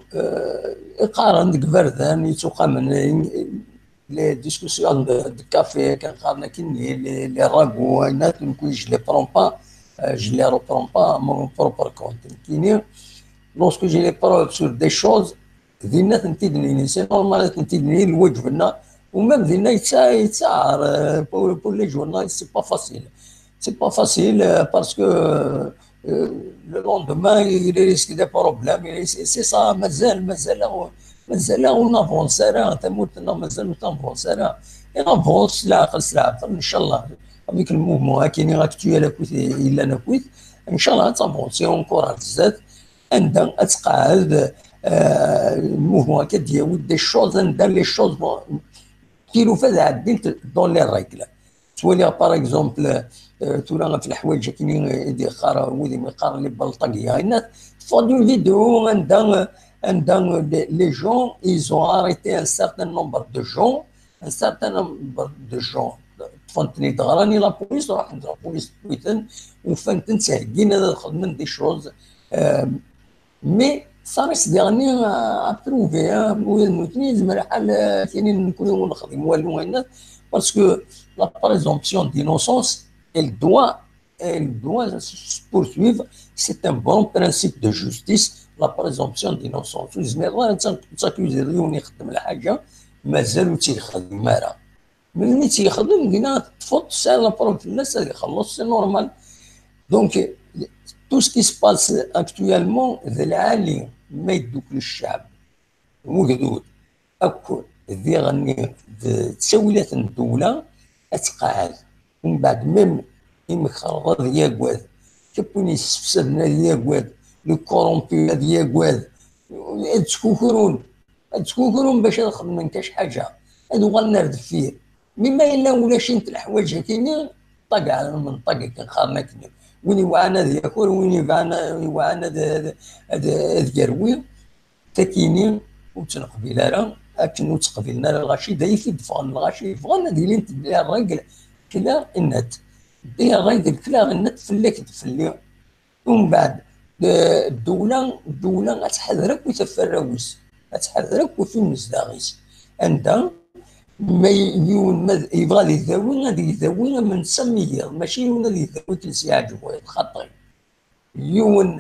يقارن ديك بردان يتوقع من لي ديسكوسيون دو كافي كان قارنا كيني لي لي راغو وينات نكون جو لي برون با، جو لي روبرون با مون بروبر كونت كيني. لوسكو جي لي بروف سور دي شوز دينا تنتيدني سي نورمال تنتيدني الوجه لنا. ومام دينا يتساعر بور لي جورناليست سي با فاسيل. سي با فاسيل باسكو لو لوندومان يريسك دي بروبليم. سي سا مازال مازال مازال اون افونس راه تموتنا مازال تنفونس راه اون افونس العقل العقل ان شاء الله. افيك الموفمون هاكيني اكتويال اكويت الا نكويت ان شاء الله تافونسي اونكور على الزاد. عندها تقعد الموفمون هكا ديال دي شوز عندها لي شوز كيلو فاز عدين دون لي ريغل. تولي باغ اكزومبل تورا في الحوايج كاينين يدي خارا ودي ميقار لي بلطاقيه هنا فوا دو فيديو عندها عندها لي جون ils ont arrêté un certain nombre de gens. Un certain nombre de gens طفنتني دغراني لابوليس رحت لابوليس تويتن وفنتن تهجين هذا خدمن دي شوز. مي سا ريس ديغني ابروفي وين نوتني زعما الحال كاينين نكونوا نخدم والو هنا. Parce que la présomption d'innocence elle doit elle doit se poursuivre. C'est un bon principe de justice, la présomption d'innocence. وزمير الله تاكوزي يون يخدم الحاجه مازال تيخدم مارا ملي تيخدم كنا تفوت سال بروف الناس اللي خلص سي نورمال. دونك تو سكي سباس اكتويلمون ذا العالي ما يدوك للشعب وقدود اكو ذي غني تسويلات الدوله اتقاعد ومن بعد ميم يمكرض هذا ياقواد كيبوني السفسد هذا ياقواد لو كورومبي هذا ياقواد تكوكرون تكوكرون باش نخدم كاش حاجه هذا غنر دفير. مما الا ولا شي نت الحوايج هكيني طاق على من طاق كنخارنا كنا وين يوعانا ذي ياكل وين يوعانا يوعانا ذي ذي ذي قروي تاكيني وتنقبل راه اكن وتقبلنا راه الغاشي دايف يدفغن الغاشي يدفغن هذه اللي نتبع الراجل كلا النت دي الراجل كلا النت فليك تفلي. ومن بعد الدوله الدوله غتحضرك وتفرغ وس غتحضرك وفي المزداغيس عندها ما يون ما يبغى لي يداوي غادي يداوي من سميه ماشي يون اللي يداوي كنسي عجبو الخطي يون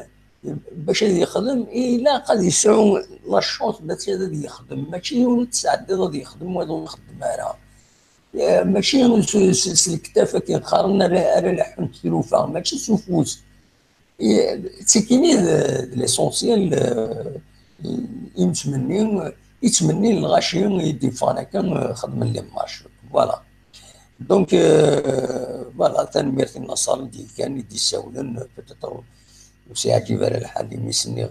باش يخدم الا قد يسعو لا شونس باش يخدم ماشي يون تسعد غادي يخدم ولا يخدم راه ماشي سلكتافك ينخرنا على لحون تلوفه ماشي سوفوس. تيكيني ليسونسيال يمتمني يتمني الغاشي يديفان هكا خدم لي مارش. فوالا. دونك فوالا تنميرت النصر اللي كان يدي ساولن بتطور وسي عجيب على الحال يمسني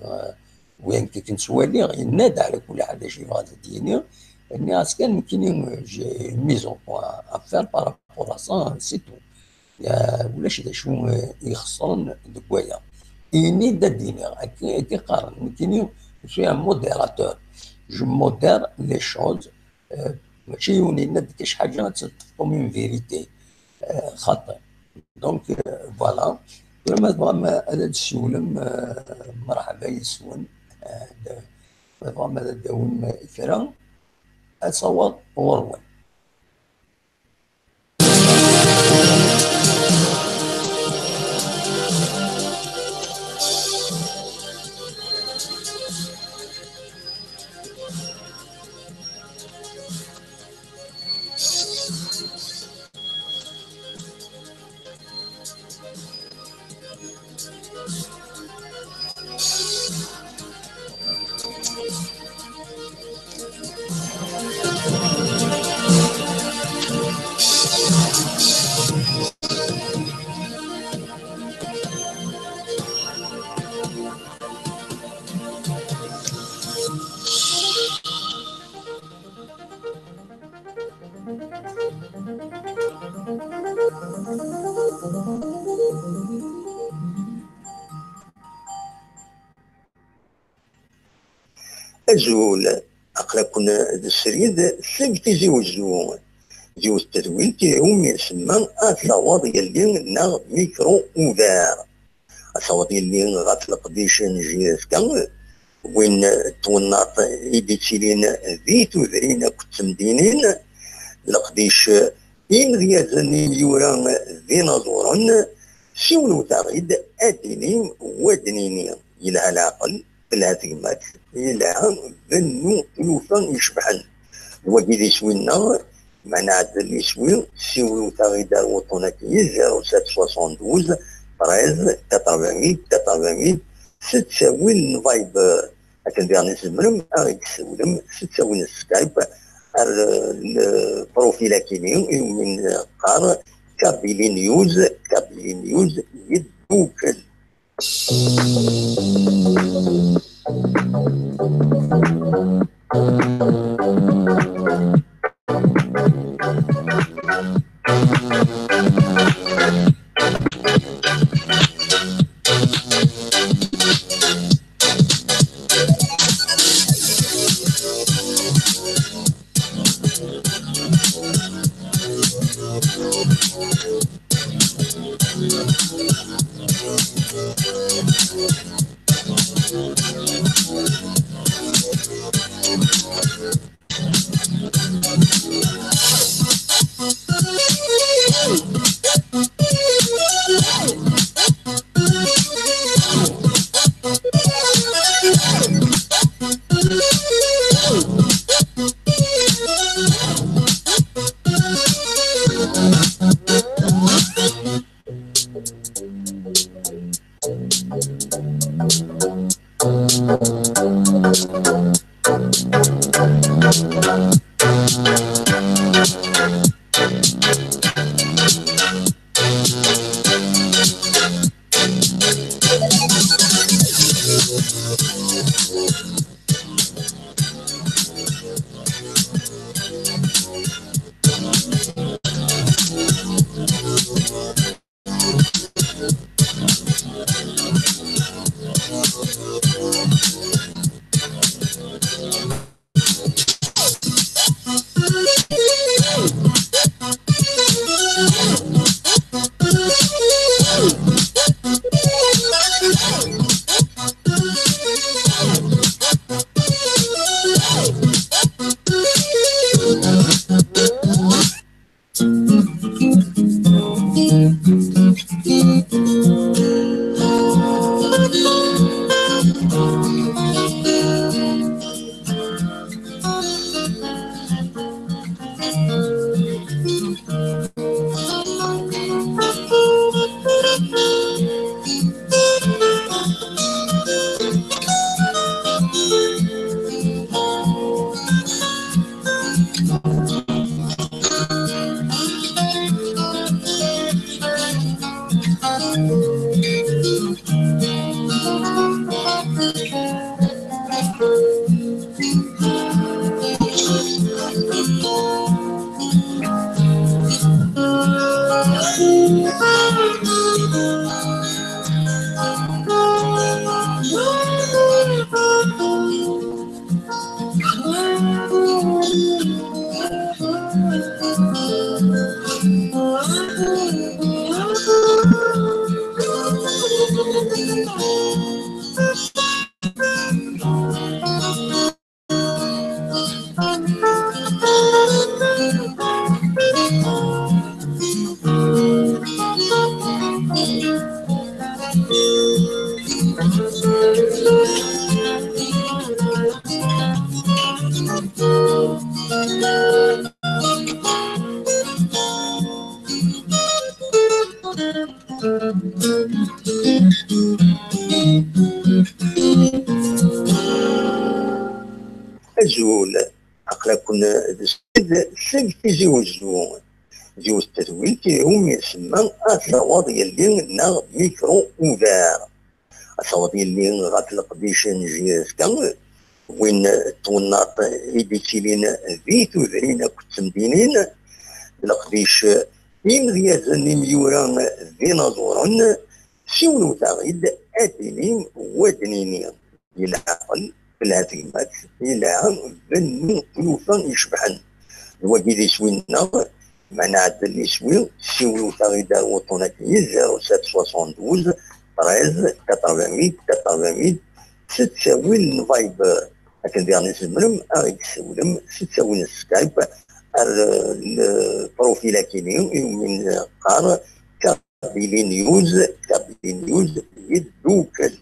Win akken ttwaliɣ, yenna-d ɛla kulli ḥal d acu yebɣa ad d-yini. Nniɣ-as kan nekkini, j'ai une mise au point à faire par rapport à ça, c'est tout. Ya, ulac d acu, eh, ixeṣren deg waya. Ini-d ad d-iniɣ, akken, akken qqaren, nekkini, je suis un modérateur. Je modère les choses. Eh, mačči yiwen yenna-d kan ḥaǧa ad teṭṭef comme une vérité. Eh, xaṭi. Donc, eh, voilà. Tura ma tebɣam ad d-tessiwlem, eh, merḥba yes-wen. Eh, d-, ma tebɣam ad d-tawim kra, ad taweḍ ɣur-wen. Azul, aql-aken d srid seg Tizi Wezzu. Yiwet n tedwilt iwumi nsemma Ad taweḍ yelli neɣ micro ouvert. Ad taweḍ yelli ɣef leqdic n J F K, win n twennaḍt i d-ittilin di tudrin akked temdinin, leqdic imedyazen i yura d inaẓuren, siwlewt-aɣ-id ad d-inim wa d-nini, yelha leɛqel, telha tegmat, yelha bennu tlufa icebḥen. D wagi d iswi-nneɣ, ma nɛeddel iswi, siwlewt-aɣ-id ar wuṭṭun-agi, zéro sept soixante-douze treize quatre-vingt-huit quatre-vingt-huit, s ttawil n Viber. Akken diɣen i tzemrem ad ɣ-d-tessiwlem s ttawil n Skype ar lprofil-agi-nni iwumi neqqar Kabylie News, Kabylie News yeddukel. Azul, aql-aken d seg Tizi Wezzu. Yiwet n tedwilt i umi isemma Ad taweḍ yelli neɣ Micro ouvert. Ad taweḍ yelli ɣef leqdic n J S K, win n twennaḍt i d-ittilin di tudrin akked temdinin, d leqdic imedyazen imyura d inaẓuren. Siwlemt-aɣ-id ad d-tinim wa d-nini. Yelha lɛaqel, telha tegmat, yelha bnu tlufa icebḥen. D wagi d iswi-nneɣ, meɛna ɛedden iswi, siwlet-aɣ-id ar wuṭṭun-agi, zéro sept soixante-douze treize quatre-vingt-huit quatre-vingt-huit, s ttawil n Viber. Akken diɣen i tzemrem ad aɣ-d-tessiwlem s ttawil n Skype ar, eh, lprofil-agi-ni, umi neqqar Kabylie News, Kabylie News yeddukel.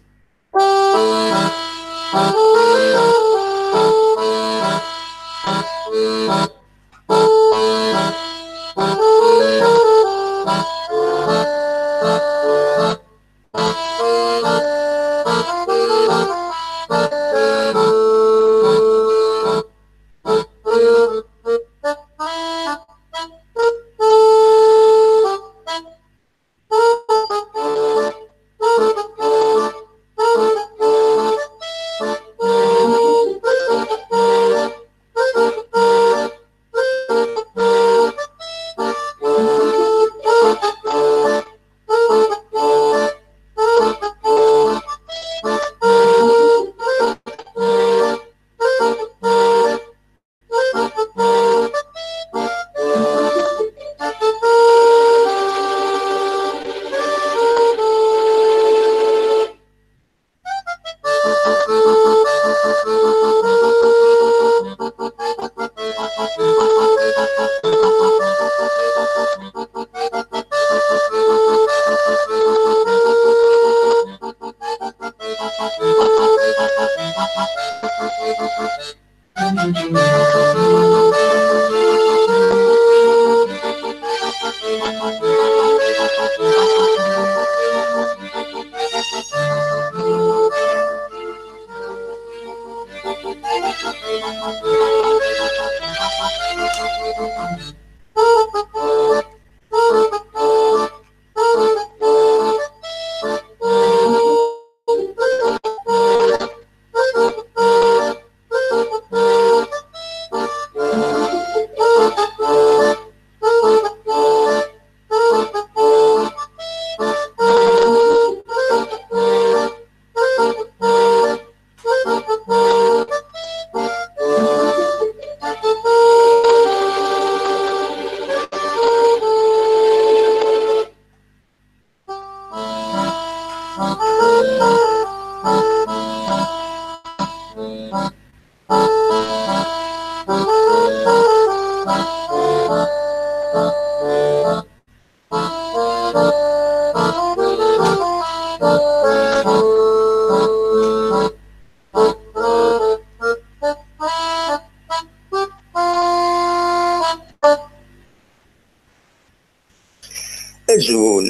Azul,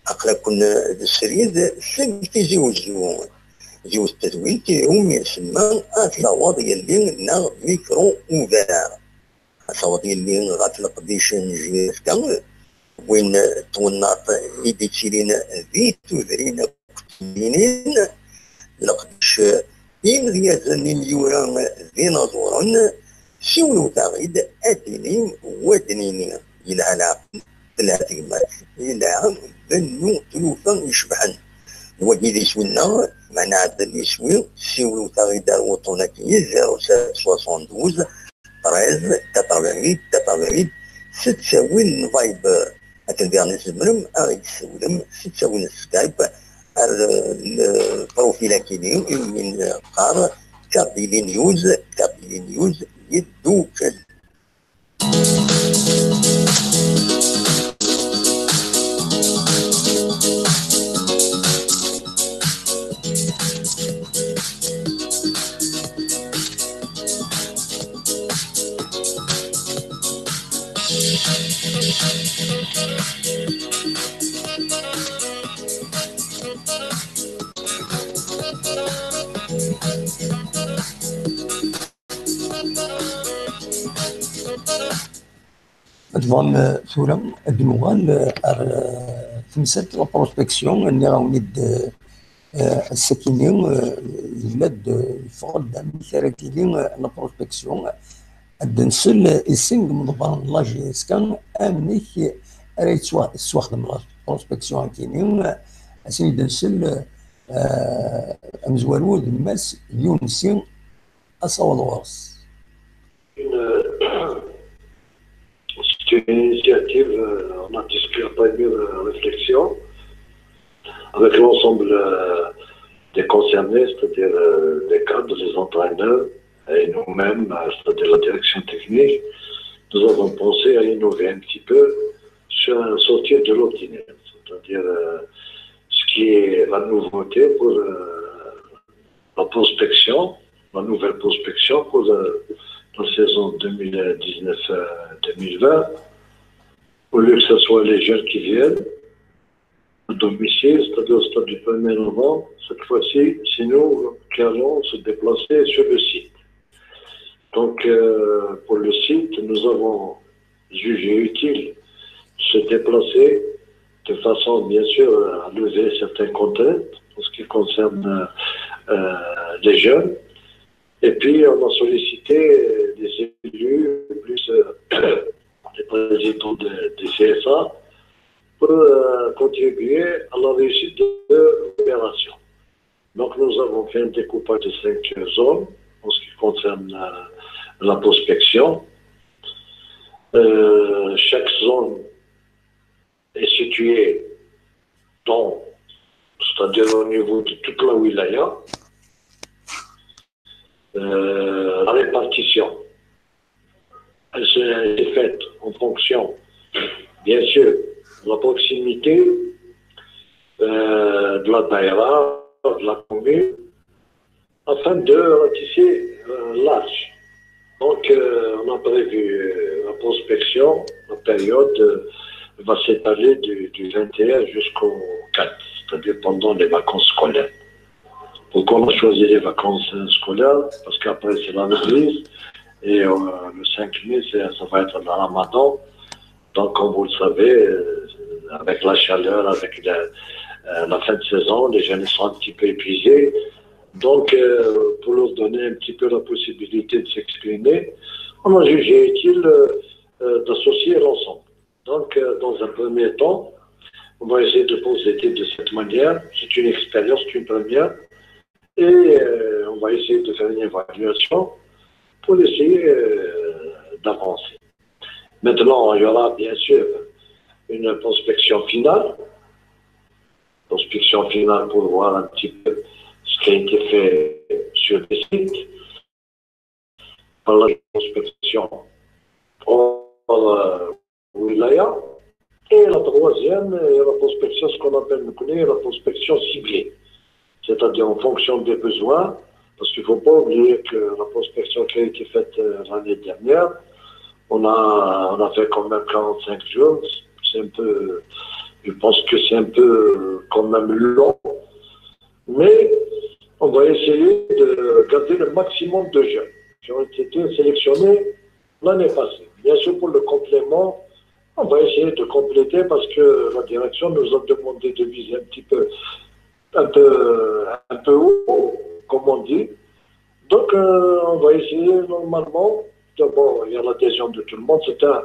aql-aken d srid seg Tizi Wezzu. Yiwet n tedwilt i umi isemma Ad taweḍ yelli neɣ Micro ouvert. Ad taweḍ yelli ɣef leqdic n J S K, win n twennaḍt i d-ittilin di tudrin akked temdinin, leqdic imedyazen imyura d inaẓuren. Siwlewt-aɣ-id ad d-tinim wa d-nini. Yelha lɛaqel, telha tegmat. Bennu tlufa icebḥen. D wagi d iswi-nneɣ, meɛna ɛeddan iswi, siwlet-aɣ-id ar wuṭṭun-agi, zéro sept soixante-douze treize quatre-vingt-huit quatre-vingt-huit, s ttawil n Viber. Akken diɣen tzemrem ad ɣ-d-tessiwlem s ttawil n Skype ar, eh, lprofil-agi-nni, imi neqqar Kabili News, Kabili News yeddukel. Dɣa, eh, tura ad nuɣal, eh, ar, eh, temsalt la prospection, nniɣ-awen-id, eh, eh, ass-akini, eh, yella-d, eh, yeffeɣ-d amek ara tili, eh, la prospection. Ad d-nsel, eh, i sin n yimeḍbaren n la G S K, amek ara yettwa-, tettwaxdem la prospection akini, eh, ad sen-id-nsel, eh, amezwaru d Mass Younsi, asawaḍ ɣur-s. Une, c'est une initiative, euh, on a discuté après mûre, euh, réflexion avec l'ensemble, euh, des concernés, c'est-à-dire, euh, les cadres, les entraîneurs, et nous-mêmes, euh, c'est-à-dire la direction technique, nous avons pensé à innover un petit peu, sur, sortir de l'ordinaire, c'est-à-dire, euh, ce qui est la nouveauté pour, euh, la prospection, la nouvelle prospection pour, euh, la saison deux mille dix-neuf, euh, deux mille vingt, au lieu que ce soit les jeunes qui viennent à domicile, c'est-à-dire au stade du premier novembre, cette fois-ci, c'est nous qui allons se déplacer sur le site. Donc, euh, pour le site, nous avons jugé utile de se déplacer de façon, bien sûr, à lever certaines contraintes en ce qui concerne, euh, les jeunes. Et puis, on a sollicité, euh, des élus, plus, euh, les présidents de, des C S A, pour, euh, contribuer à la réussite de l'opération. Donc, nous avons fait un découpage de cinq zones en ce qui concerne, euh, la prospection. Euh, chaque zone est située dans, c'est-à-dire au niveau de toute la wilaya. Euh, la répartition, elle se, elle est faite en fonction, bien sûr, de la proximité, euh, de la daïra, de la commune, afin de ratisser, euh, large. Donc, euh, on a prévu, euh, la prospection, la période, euh, va s'étaler du, du vingt et un jusqu'au quatre, c'est-à-dire pendant les vacances scolaires. Pourquoi on a choisi les vacances, euh, scolaires ? Parce qu'après, c'est la reprise. Et, euh, le cinq mai, c'est, ça va être le ramadan. Donc, comme vous le savez, euh, avec la chaleur, avec la, euh, la fin de saison, les jeunes sont un petit peu épuisés. Donc, euh, pour leur donner un petit peu la possibilité de s'exprimer, on a jugé utile, euh, euh, d'associer l'ensemble. Donc, euh, dans un premier temps, on va essayer de procéder de cette manière. C'est une expérience, c'est une première. Et, euh, on va essayer de faire une évaluation pour essayer, euh, d'avancer. Maintenant, il y aura bien sûr une prospection finale. Prospection finale pour voir un petit peu ce qui a été fait sur les sites. Par la prospection hors, euh, wilaya. Et la troisième, euh, la prospection, ce qu'on appelle, nous connaît, la prospection ciblée. C'est-à-dire en fonction des besoins, parce qu'il ne faut pas oublier que la prospection qui a été faite, euh, l'année dernière, on a, on a fait quand même quarante-cinq jours. C'est un peu, je pense que c'est un peu, euh, quand même long, mais on va essayer de garder le maximum de jeunes qui ont été sélectionnés l'année passée. Bien sûr, pour le complément, on va essayer de compléter parce que la direction nous a demandé de viser un petit peu, un peu, un peu haut, comme on dit. Donc, euh, on va essayer normalement. D'abord, il y a l'adhésion de tout le monde. C'est un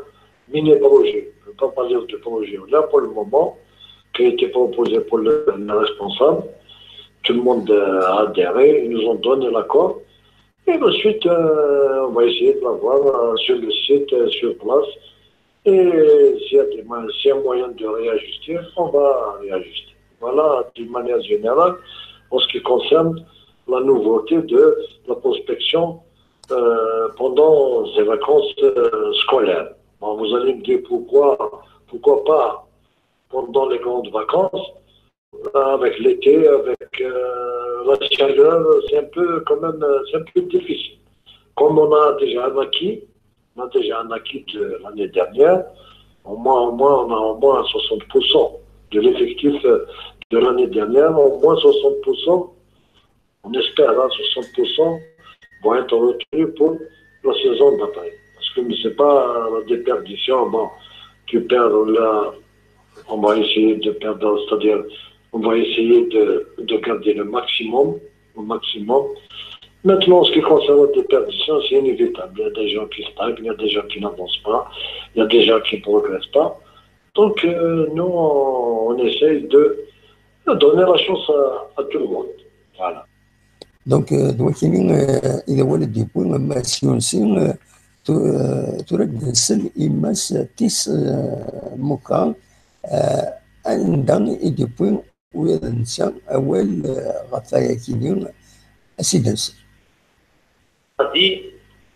mini projet. On ne peut pas parler de projet. Là, pour le moment, qui a été proposé pour le, le responsable. Tout le monde euh, a adhéré, ils nous ont donné l'accord. Et ensuite, euh, on va essayer de la voir euh, sur le site, euh, sur place. Et s'il y a des mo- s'il y a moyen de réajuster, on va réajuster. Voilà, d'une manière générale, en ce qui concerne la nouveauté de la prospection euh, pendant ces vacances euh, scolaires. Bon, vous allez me dire pourquoi, pourquoi pas pendant les grandes vacances, avec l'été, avec euh, la chaleur, c'est un peu quand même, euh, c'est un peu difficile. Comme on a déjà un acquis, on a déjà un acquis de l'année dernière, au moins, au moins, on a au moins soixante pour cent de l'effectif euh, de l'année dernière, au moins soixante pour cent, on espère, hein, soixante pour cent vont être retenus pour la saison d'après. Parce que c'est pas la déperdition, bon, tu perds là, on va essayer de perdre, c'est-à-dire on va essayer de, de garder le maximum, au maximum. Maintenant, en ce qui concerne la déperdition, c'est inévitable. Il y a des gens qui stagnent, il y a des gens qui n'avancent pas, il y a des gens qui ne progressent pas. Donc, euh, nous, on, on essaye de, de donner la chance à, à tout le monde. Voilà. Donc, euh, d wakini euh, i d awal i d-yewwi Mass Yunsi, euh, tu- euh, tura d-nsel i Mass Tis euh, Muka, euh, anda i d-yewwi ula d netta awal euh, ɣef wayakini, a s-id-nsel. Dit,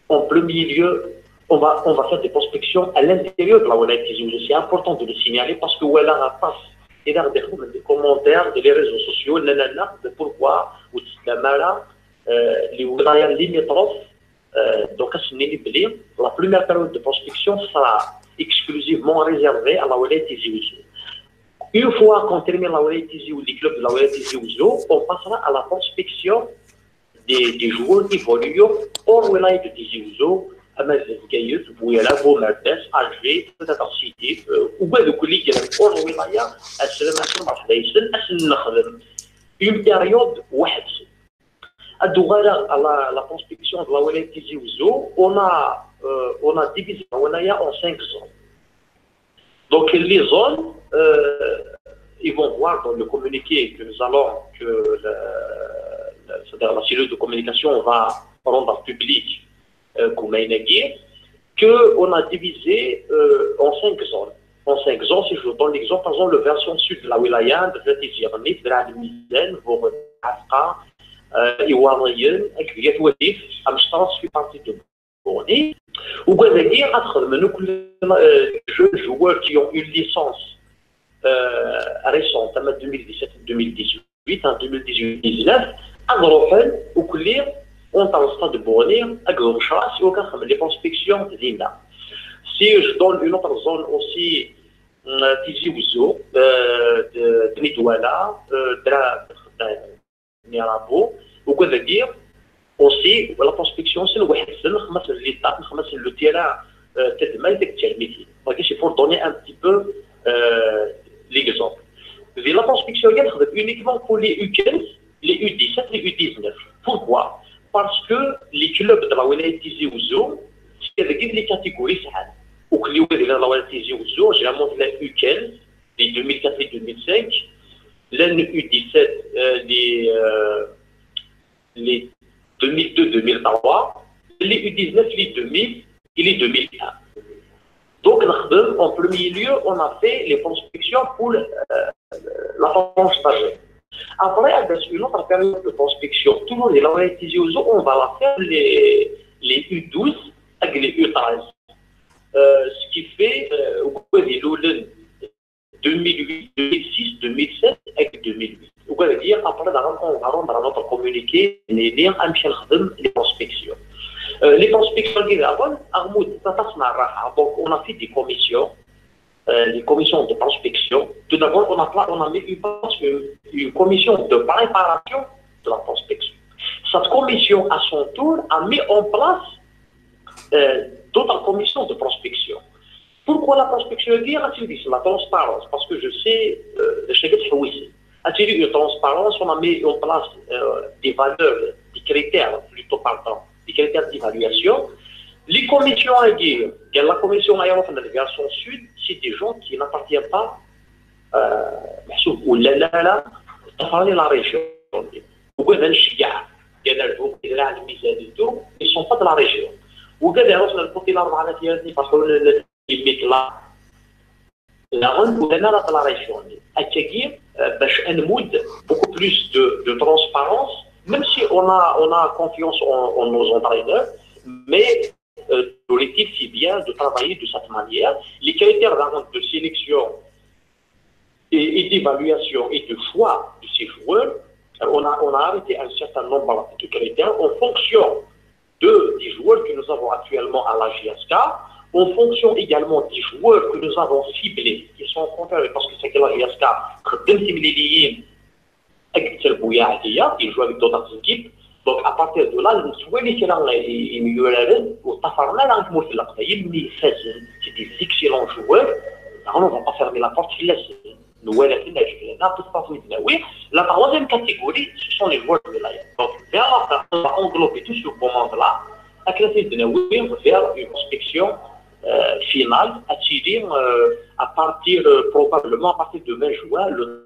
en premier lieu, on va, on va faire des prospections à l'intérieur de la wilaya Tizi Ouzou. C'est important de le signaler parce que voilà, la passe, il y a des commentaires, des réseaux sociaux, nanana, de pourquoi, ou de la mara, euh, les wilayas limitrophes, euh, donc à ce niveau, la première période de prospection sera exclusivement réservée à la wilaya Tizi Ouzou. Une fois qu'on termine la wilaya Tizi Ouzou, les clubs de la wilaya Tizi Ouzou, on passera à la prospection des, des joueurs évoluant hors wilaya de Tizi Ouzou, à Mazet, Gaïut, Bouéla, Bomerdes, Alger, peut-être Sidi, euh, ou bien le collègue hors wilaya, à Selem, à Selem, à Selem, à Selem, une période, واحد. À la, la prospection de la wilaya Tizi Ouzou, on a, euh, on a divisé la wilaya en cinq zones. Donc les zones, euh, ils vont voir dans le communiqué que nous allons, que la, la, c'est-à-dire la cellule de communication va rendre public euh, comme un guide, qu'on a divisé euh, en cinq zones. En cinq zones, si je vous donne l'exemple, par exemple, la version sud de la wilaya, de Tizi Ouzou, de la Mizane, Vourou, Afqa, euh, Iwariyen, Akbiyat Wadif, Amsterdam fait partie de Bourni. Ou bien, les joueurs qui ont une licence euh, récente, en deux mille dix-sept deux mille dix-huit, en deux mille dix-huit dix-neuf, à Grofen, au Koulir, on a un stade de Bourni, à Gouchras, et au Kafam, les prospections d'Ina. Si je donne une autre zone aussi, euh, Tizi Ouzou, euh, de, de Nidouala, euh, de la, de, Mirabo, ou quoi dire, aussi, la prospection, c'est le web, c'est le, c'est le terrain, euh, c'est le, c'est pour donner un petit peu euh, l'exemple. La prospection, uniquement pour les U quinze, les U dix-sept, les U dix-neuf. Pourquoi ? Parce que les clubs de la wilaya Tizi Ouzou, c'est les catégories, ou que les wilaya Tizi Ouzou, généralement les U quinze, les deux mille quatre et deux mille cinq, les U dix-sept, euh, les, euh, les deux mille deux deux mille trois, les U dix-neuf, les deux mille et les deux mille un. Donc, en premier lieu, on a fait les prospections pour euh, la tranche d'âge. Après, avec une autre période de prospection, toujours les Tizi Ouzou, on va la faire les, les U douze avec les U treize. Euh, ce qui fait, euh, deux mille huit, deux mille six, deux mille sept et deux mille huit. Donc, on va dire, après, on va rendre notre communiqué, les liens, les prospections. Euh, les prospections, donc, on a fait des commissions, euh, des commissions de prospection. Tout d'abord, on a, on a mis une, une, une commission de préparation de la prospection. Cette commission, à son tour, a mis en place euh, d'autres commissions de prospection. Pourquoi la prospection ? La transparence, parce que je sais, euh, je sais que c'est une transparence, on a mis en place euh, des valeurs, des critères, plutôt pardon, des critères d'évaluation. Les commissions à dire, la commission aérophone de l'aviation sud, c'est des gens qui n'appartiennent pas euh, Meḥsub ur llan ara ṭṭafaren la région. Ugaden cceyyeɛ, ugaden lmizan et tout, ils sont pas de la région. Ugaden ruḥen lputi la rebɛa tirat iferḥun limit la. Daɣen ur llan ara de la région. Akkagi, euh, bac ad nmudd beaucoup plus de, de transparence, même si on a, on a confiance en, en nos entraîneurs, mais euh, aurait-il fait bien de travailler de cette manière. Les critères, par exemple, de sélection et, et d'évaluation et de choix de ces joueurs, euh, on a, on a arrêté un certain nombre de critères en fonction de, des joueurs que nous avons actuellement à la J S K, en fonction également des joueurs que nous avons ciblés, qui sont concernés, parce que c'est que la J S K, خدمت مليليين أكثر بويا عادية، ils jouent avec d'autres équipes. Donc, à partir de là, نسوالي كرا يميولارن وطفرنا راه تموت القبايل اللي فازن، c'est des excellents joueurs. On va pas fermer la porte في لازم نوالف نجد لنا قصة متناوي. La troisième catégorie, ce sont les joueurs de l'A I A. Donc, vers la fin, on va englober tout ce beau monde-là. أكثر متناوي vers une prospection euh, finale, à tirer euh, à partir euh, probablement à partir de vingt juin, le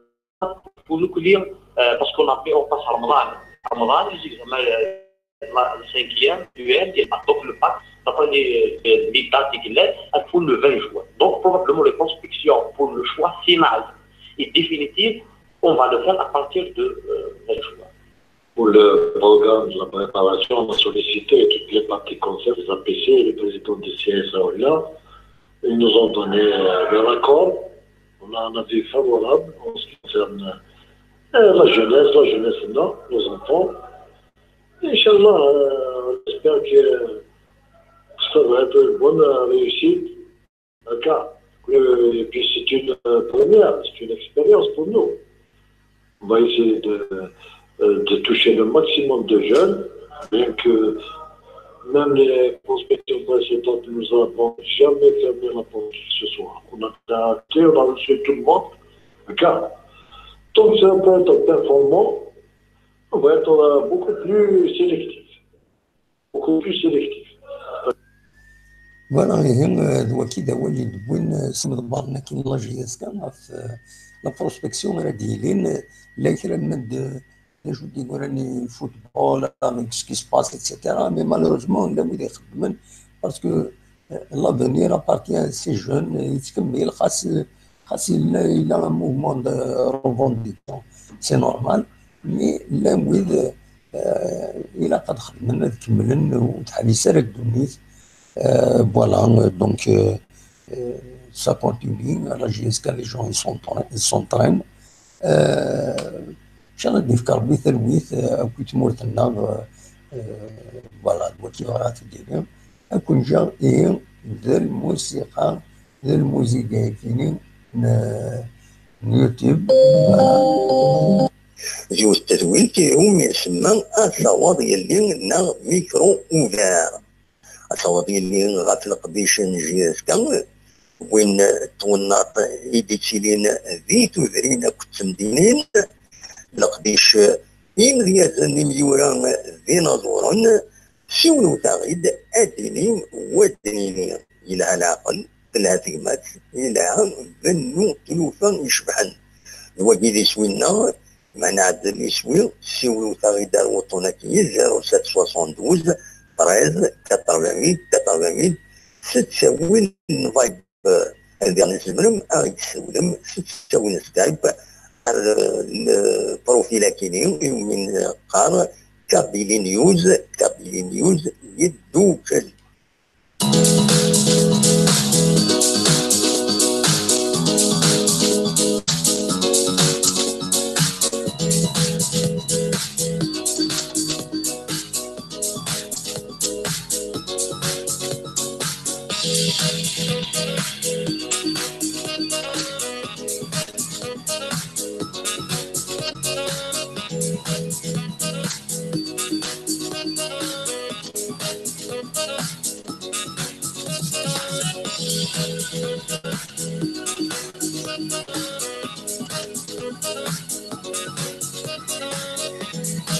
pour nous, euh, parce qu'on a fait, on passe à Ramadan. Ramadan, les examens, euh, le cinquième, U N, et donc le bac, d'après les, les, les dates qu'il est, il faut le vingt juin. Donc, probablement, les prospections pour le choix final et définitif, on va le faire à partir de euh, vingt juin. Pour le programme de la préparation, on a sollicité toutes les parties concernées, les A P C, le président du C S A là. Ils nous ont donné euh, leur accord. On a un avis favorable en ce qui concerne euh, la jeunesse, la jeunesse, non, nos enfants. Inch'Allah, euh, on espère que ça va être une bonne euh, réussite. D'accord. Et puis c'est une euh, première, c'est une expérience pour nous. On va essayer de, euh, de toucher le maximum de jeunes, bien que même les prospections précédentes, nous n'avons jamais fermé la porte ce soir. On a acté, on a reçu tout le monde. D'accord. Donc ça peut être performant, on va être euh, beaucoup plus sélectif. Beaucoup plus sélectif. Voilà, ihi, euh, d waki d awal i d-wwin euh, s imḍebbaren-agi n la J S K ɣef euh, la prospection ara d-yilin, euh, llan kra n medden d acu d-yeggran i football, avec ce qui se passe, et cetera. Mais malheureusement, llan wid ixeddmen, parce que euh, l'avenir appartient à ces jeunes, euh, yettkemmil, xas, xas yella, yella un mouvement de revendication, c'est normal, mais llan wid euh, ilaq ad xedmen, ad kemmlen, ur teḥbis ara ddunit. Euh, voilà, euh, donc euh, euh, ça continue. À la J S K, les gens ils sont, ils s'entraînent. Euh, Inch'Allah ad d-yefk Rebbi talwit euh, akk i tmurt-nneɣ. Euh, voilà, d waki bɣiɣ ad t-id-iniɣ. Ad ken-ǧǧeɣ ihi d lmusiqa, d lmuziga-agi-nni n, n YouTube. Voilà. D yiwet n tedwilt iwumi isemma Asawaḍ Yelli neɣ Micro Ouvert. Asawaḍ Yelli ɣef leqdic n J S K, win n twennaḍt i d-ittilin di tudrin akked temdinin, leqdic imedyazen imyura d inaẓuren, siwlewt-aɣ-id ad d-tini, ad d-nini, yelha leɛqel, telha tegmat, yelha bennu tlufa icebḥen. D wagi d iswi-nneɣ, ma nɛeddel iswi, siwlewt-aɣ-id ar wuṭṭun-agi, zéro sept soixante-douze treize quatre-vingt-huit quatre-vingt-huit, s ttawil n Viber. Ad diɣen tzemrem ad ɣ-d-tessiwlem s ttawil n Skype ar lprofil-agi-nni iwumi neqqar Kabylie News, Kabylie News yeddukel.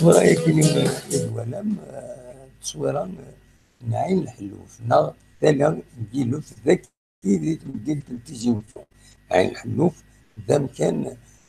Ttwara yakini i d-walam, eh, ttwara, eh, n Ɛin Lḥelluf, neɣ tala n Yiluft, dagi di tmeddilt n Tizi Uzzu. Ɛin Lḥelluf d amkan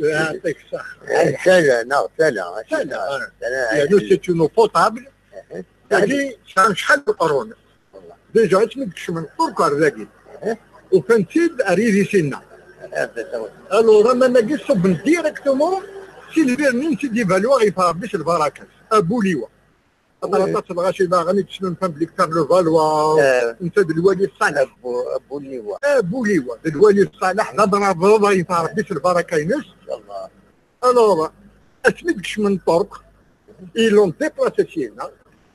يعطيك الصحة. Tala, neɣ tala, tala, ah. Tala, yeɛni, c'est une eau potable. Dagi, tesɛa acḥal n leqrun. Déjà, asmi d-kecmen Turk ar dagi. Ufan-tt-id ar yidis-inna. Alors, aman-agi ṣubben directement si lbir-nni n Sidi Valois, ɣef Rebbi s lbaraka-s. Abuliwa. Aṭas n lɣaci daɣen i d-ssnen kan belli Karl Valois, netta d lwali Ṣṣaleḥ. Abuliwa. Abuliwa, d lwali Ṣṣaleḥ, d abrabeḍ, ɣef Rebbi s lbaraka-ines. Alors, asmi d-kecmen Turk, ils l'ont déplacé syin-a.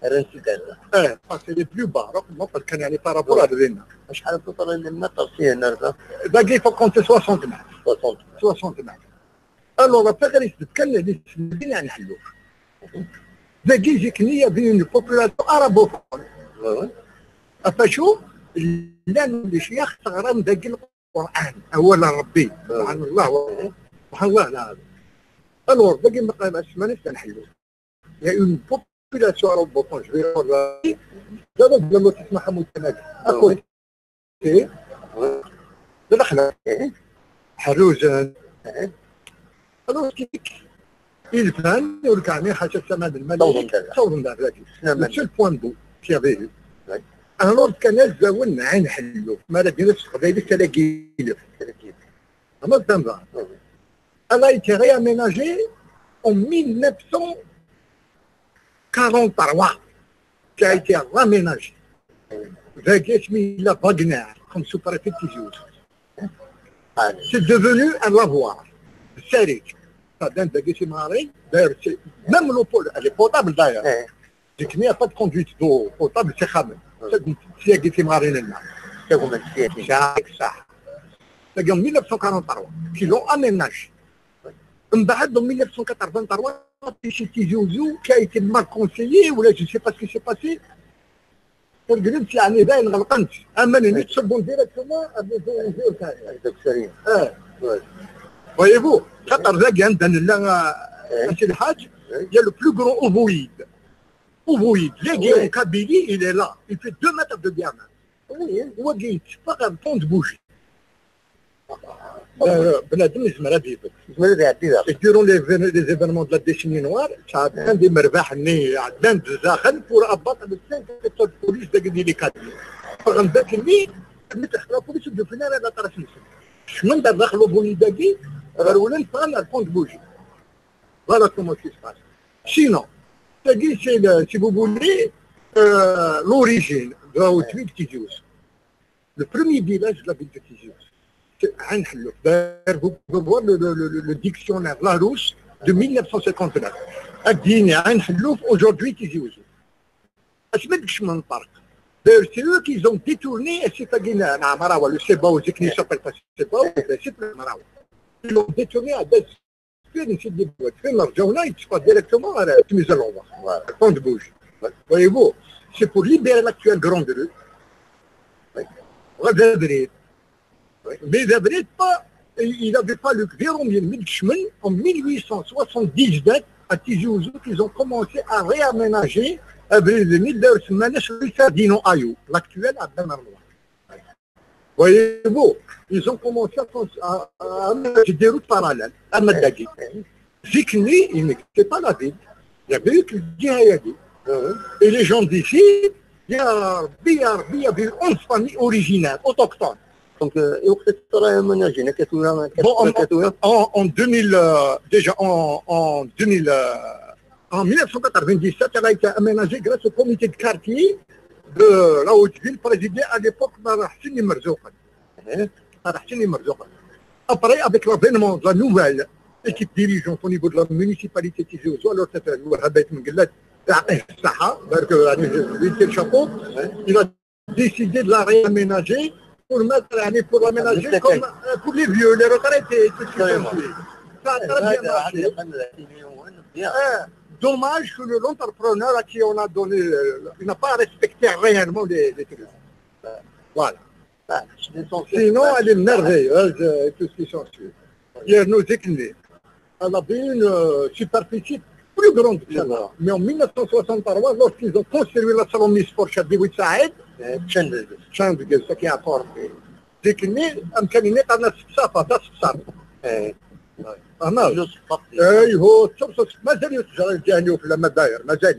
Rran-t-id ar da. Eh, parce que c'est plus bas, donc, kan, yeɛni, par rapport ar dinna. Acḥal n tuṭṭal n lmetr syin ar da? Dagi, il faut compter soixante mètres. Soixante mètres. Soixante mètres. Alors, la Paris de Cannes, elle est bien à Nahlouf. Dagi, zik-nni, il y avait une population arabophone. Ɣef wacu? Llan lecyax tteɣran dagi Qur'an, awal n Rebbi, subḥan Allah, subḥan Allah lɛadim. Alors, dagi ma qqaren ssmana-s Nahlouf. Il y a une population arabophone, je vais dire, d'abord, de la Motis Mahamoud Tanag, à côté, de Lakhla, Harouzan. Alors, kif, ilfan, ur kɛni, ḥaca ssama d lmal, ttawḍen-d ar dagi. Le seul point de bout qu'il y avait eu. Alors, kan azzawen n Ɛin Ḥelluf, ma ara d-iniɣ s teqbaylit, Talagilef. Ama d tamda. Elle a été réaménagée en mille neuf cent quarante-trois, qui a été raménagée. Dagi asmi yella Wagner, comme sous-préfet de Tizi Ouzou. C'est devenu un lavoir. Saric. Ça donne dagi timɣarin. D'ailleurs, c'est même l'eau pot-, elle est potable d'ailleurs. Zik-nni, il n'y a pas de conduite d'eau potable, c'est quand même. C'est une, c'est une timɣarin-nneɣ. C'est quand même, c'est une. C'est ça. C'est en mille neuf cent quarante-trois qu'ils l'ont aménagé. Mbeɛd, en mille neuf cent quatre-vingt-trois, c'est Tizi Ouzou qui a été mal conseillé, ou là, je ne sais pas ce qui s'est passé. Ur gnen, yeɛni, dayen ɣelqen-tt. Aman-nni ttṣubbun directement à des eaux usées. Ah. Voyez-vous, xaṭer dagi anda nella, euh, eh, a Si Lḥaǧ, eh, il y a le plus grand ovoïde. Ovoïde. Dagi, oui, en Kabylie, il est là. Il fait deux mètres de diamètre. Oui, hein. Wagi yetteffeɣ ɣer Pont de Bougie. Euh, bnadem yezmer ad yebded. Yezmer ad iɛeddi daɣen. Et durant les, les événements de la décennie noire, ttɛeddan-d imerbaḥ-nni, ɛeddan-d daxel pour abattre les cinq inspecteurs de police dagi di Likadi. Ffɣen-d akkenni, la police ur d-ufin ara laṭaṛ-nsen. Kecmen-d ar daxel ubuli dagi, rewlen, ffɣen ar Pont de Bougie. Voilà comment ça se passe. Sinon, dagi, c'est le, si vous voulez, euh, l'origine de la Haute-Ville, Tizi Ouzou. Le premier village de la ville de Tizi Ouzou, c'est Ain Hellouf. D'ailleurs, vous pouvez voir le, le, le, le, le dictionnaire Larousse de mille neuf cent cinquante-neuf. Ad d-yini Ain Hellouf, aujourd'hui Tizi Ouzou. Asmi d-kecmen Ṭerq. D'ailleurs, c'est eux qui ont détourné, et c'est pas Guinée, non, Marawa, le Sebao, zik-nni s'appelle pas Sebao, c'est le Marawa. Ils l'ont détourné à Daz. Fien i t-id-yewwi? Fien rǧawna, yeṭṭef-it directement ɣer Tmizar Lɣeḍer. Voilà. Pont de Bougie. Voyez-vous, c'est pour libérer l'actuelle grande rue. Oui. Ɣer d abrid. Oui. Mais d abrid, pas, il n'avait pas le verrouillé, mi d-kecmen, en mille huit cent soixante-dix-neuf, à Tizi Ouzou, qu'ils ont commencé à réaménager abrid-nni, d'ailleurs, semman-as rue Ferdinand Hayou, l'actuel Abdel Merloua. Voyez-vous, ils ont commencé à, cons-, à, à, à mettre des routes parallèles, à mettre des guides. Zik-nni, il n'existait pas la ville. Il y avait eu que le djihad. Et les gens d'ici, يا ربي، يا ربي، il y avait onze familles originaires, autochtones. Donc, euh, et au fait, ça a aménagé, là, qu'est-ce que tu as, qu'est-ce que tu as ? Bon, en, en, en deux mille, euh, déjà en, en deux mille, euh, en mille neuf cent quatre-vingt-dix-sept, elle a été aménagée grâce au comité de quartier de la Haute-Ville, présidé à l'époque par Hsini Merzouk. Hein, par Hsini Merzouk. Après, avec l'avènement de la nouvelle équipe dirigeante au niveau de la municipalité de Tizi Ouzou, alors c'était Wahab Aït Menguellet, يعطيه الصحة, donc, euh, يعني, je lui tire le chapeau, hein, il a décidé de la réaménager pour mettre, يعني, pour l'aménager comme, euh, pour les vieux, les retraités, tout ce qui s'ensuit. Ça a très bien marché. Euh, dommage que le, l'entrepreneur à qui on a donné, euh, il n'a pas respecté réellement les, les trucs. Voilà. Sinon, elle est merveilleuse, euh, et tout ce qui s'ensuit. Yernu zik-nni, elle avait une, euh, superficie plus grande que celle-là. Mais en mille neuf cent soixante-trois, lorsqu'ils ont construit la salle omnisport chez Dewey Saïd, euh, change, change, ce qui a apporté. Zik-nni, amkan-nni qqaren-as Sefsaf, d Sefsaf. Fehmeḍ? Mazal yettejra lǧahni ufella, ma dayer, mazal.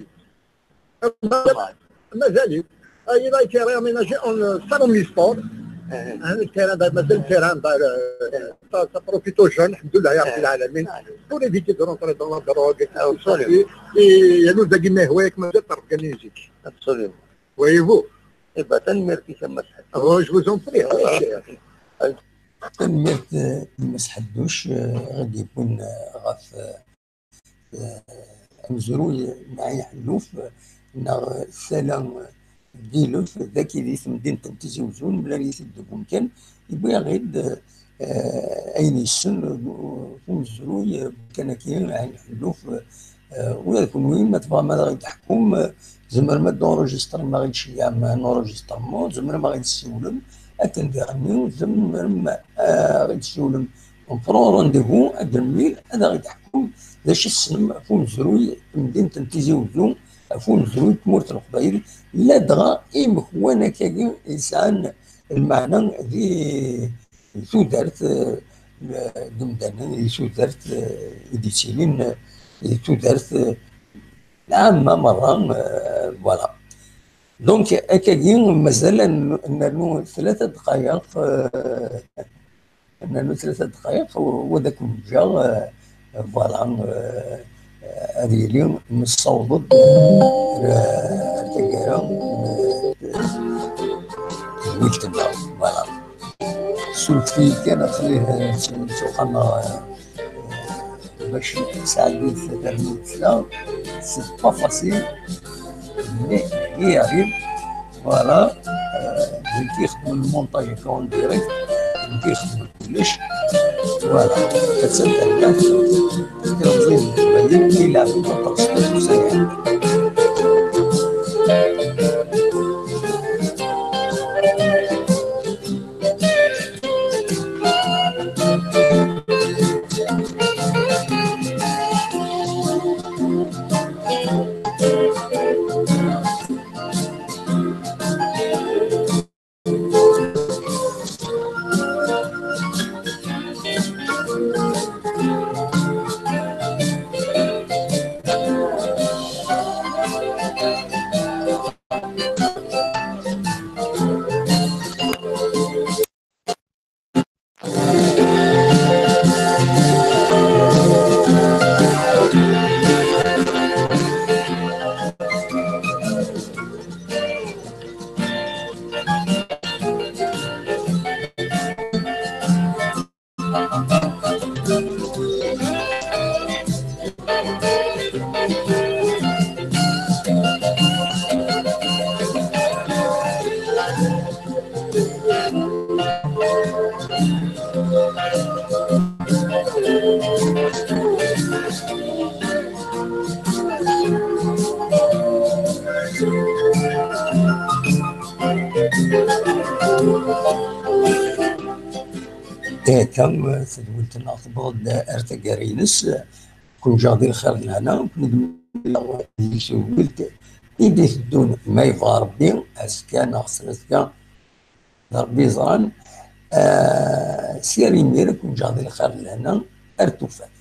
Mazal-it. Ah, il a été réaménagé en, euh, salle omnisport. Hein, le terrain, bah, mazal le terrain, bah, euh, ça, ça profite aux jeunes, الحمد لله يا رب العالمين, pour éviter de rentrer dans la drogue et tout ça. Et il y a nous, mazal organiser. Absolument. Voyez-vous. Eh ben, tanemmirt-ik a Mass Ḥaddouc. Oh, je vous en prie, très cher. Tanemmirt, eh, a Mass Ḥaddouc, eh, ɣ-d-yewwin, eh, ɣef, eh, amezruy n Ɛin Ḥelluf, neɣ tala n Dilef, dagi di temdint n Tizi Uzzu, nemlal-it-id deg umkan, yewwi-aɣ-id, eh, ayen yessen, eh, umezruy, eh, kan-agi, Ɛin Ḥelluf, eh, ula d kenwi, ma tebɣam ad aɣ-id-teḥkum, eh, tzemrem ad d-enregistrem, aɣ-id-ceyyɛem un enregistrement, tzemrem aɣ-id-tessiwlem, akken diɣenni, tzemrem, eh, aɣ-id-tessiwlem. On prend rendez-vous, ad d-nemlil, ad aɣ-id-teḥkum d acu i tessnem ɣef umezruy n temdint n Tizi Uzzu, ɣef umezruy n tmurt n Leqbayel, ladɣa imekwan akkagi yesɛan lmeɛna di tudert, eh, n yimdanen, di tudert, eh, i d-yettilin, eh, di tudert, eh, lɛamma merra, eh, voilà. Donc, akkagi, mazal ad n-, nernu tlata dqayeq, eh, nernu tlata dqayeq, u, u ad ken-ǧǧeɣ, eh, voilà, eh, ad yili nessaweḍ-d ar, ar taggara n, eh, tedwilt-nneɣ, voilà. Surfet-iyi kan, aql-i, eh, ttuqameɣ, eh, bac sɛeddiɣ tadamut-a, c'est pas facile, mais j'y arrive. Voilà, euh, nekk i ixedmen le montage en direct, nekk i ixedmen kullec. Voilà, attan terbaḥt, tilmeẓyin n Leqbayel, ilɛeb-d aṭas n usayɛan. Ihi akka, tadwilt-nneɣ tewweḍ-d ar taggara-ines. Ken-ǧǧeɣ di lxir d lehna, ken-id-mlaleɣ di tedwilt i d-iteddun, ma yebɣa Rebbi, azekka neɣ snat-ka, d Rebbi yeẓran. Ah, si ar imir, ken-ǧǧeɣ di lxir d lehna, ar tufat.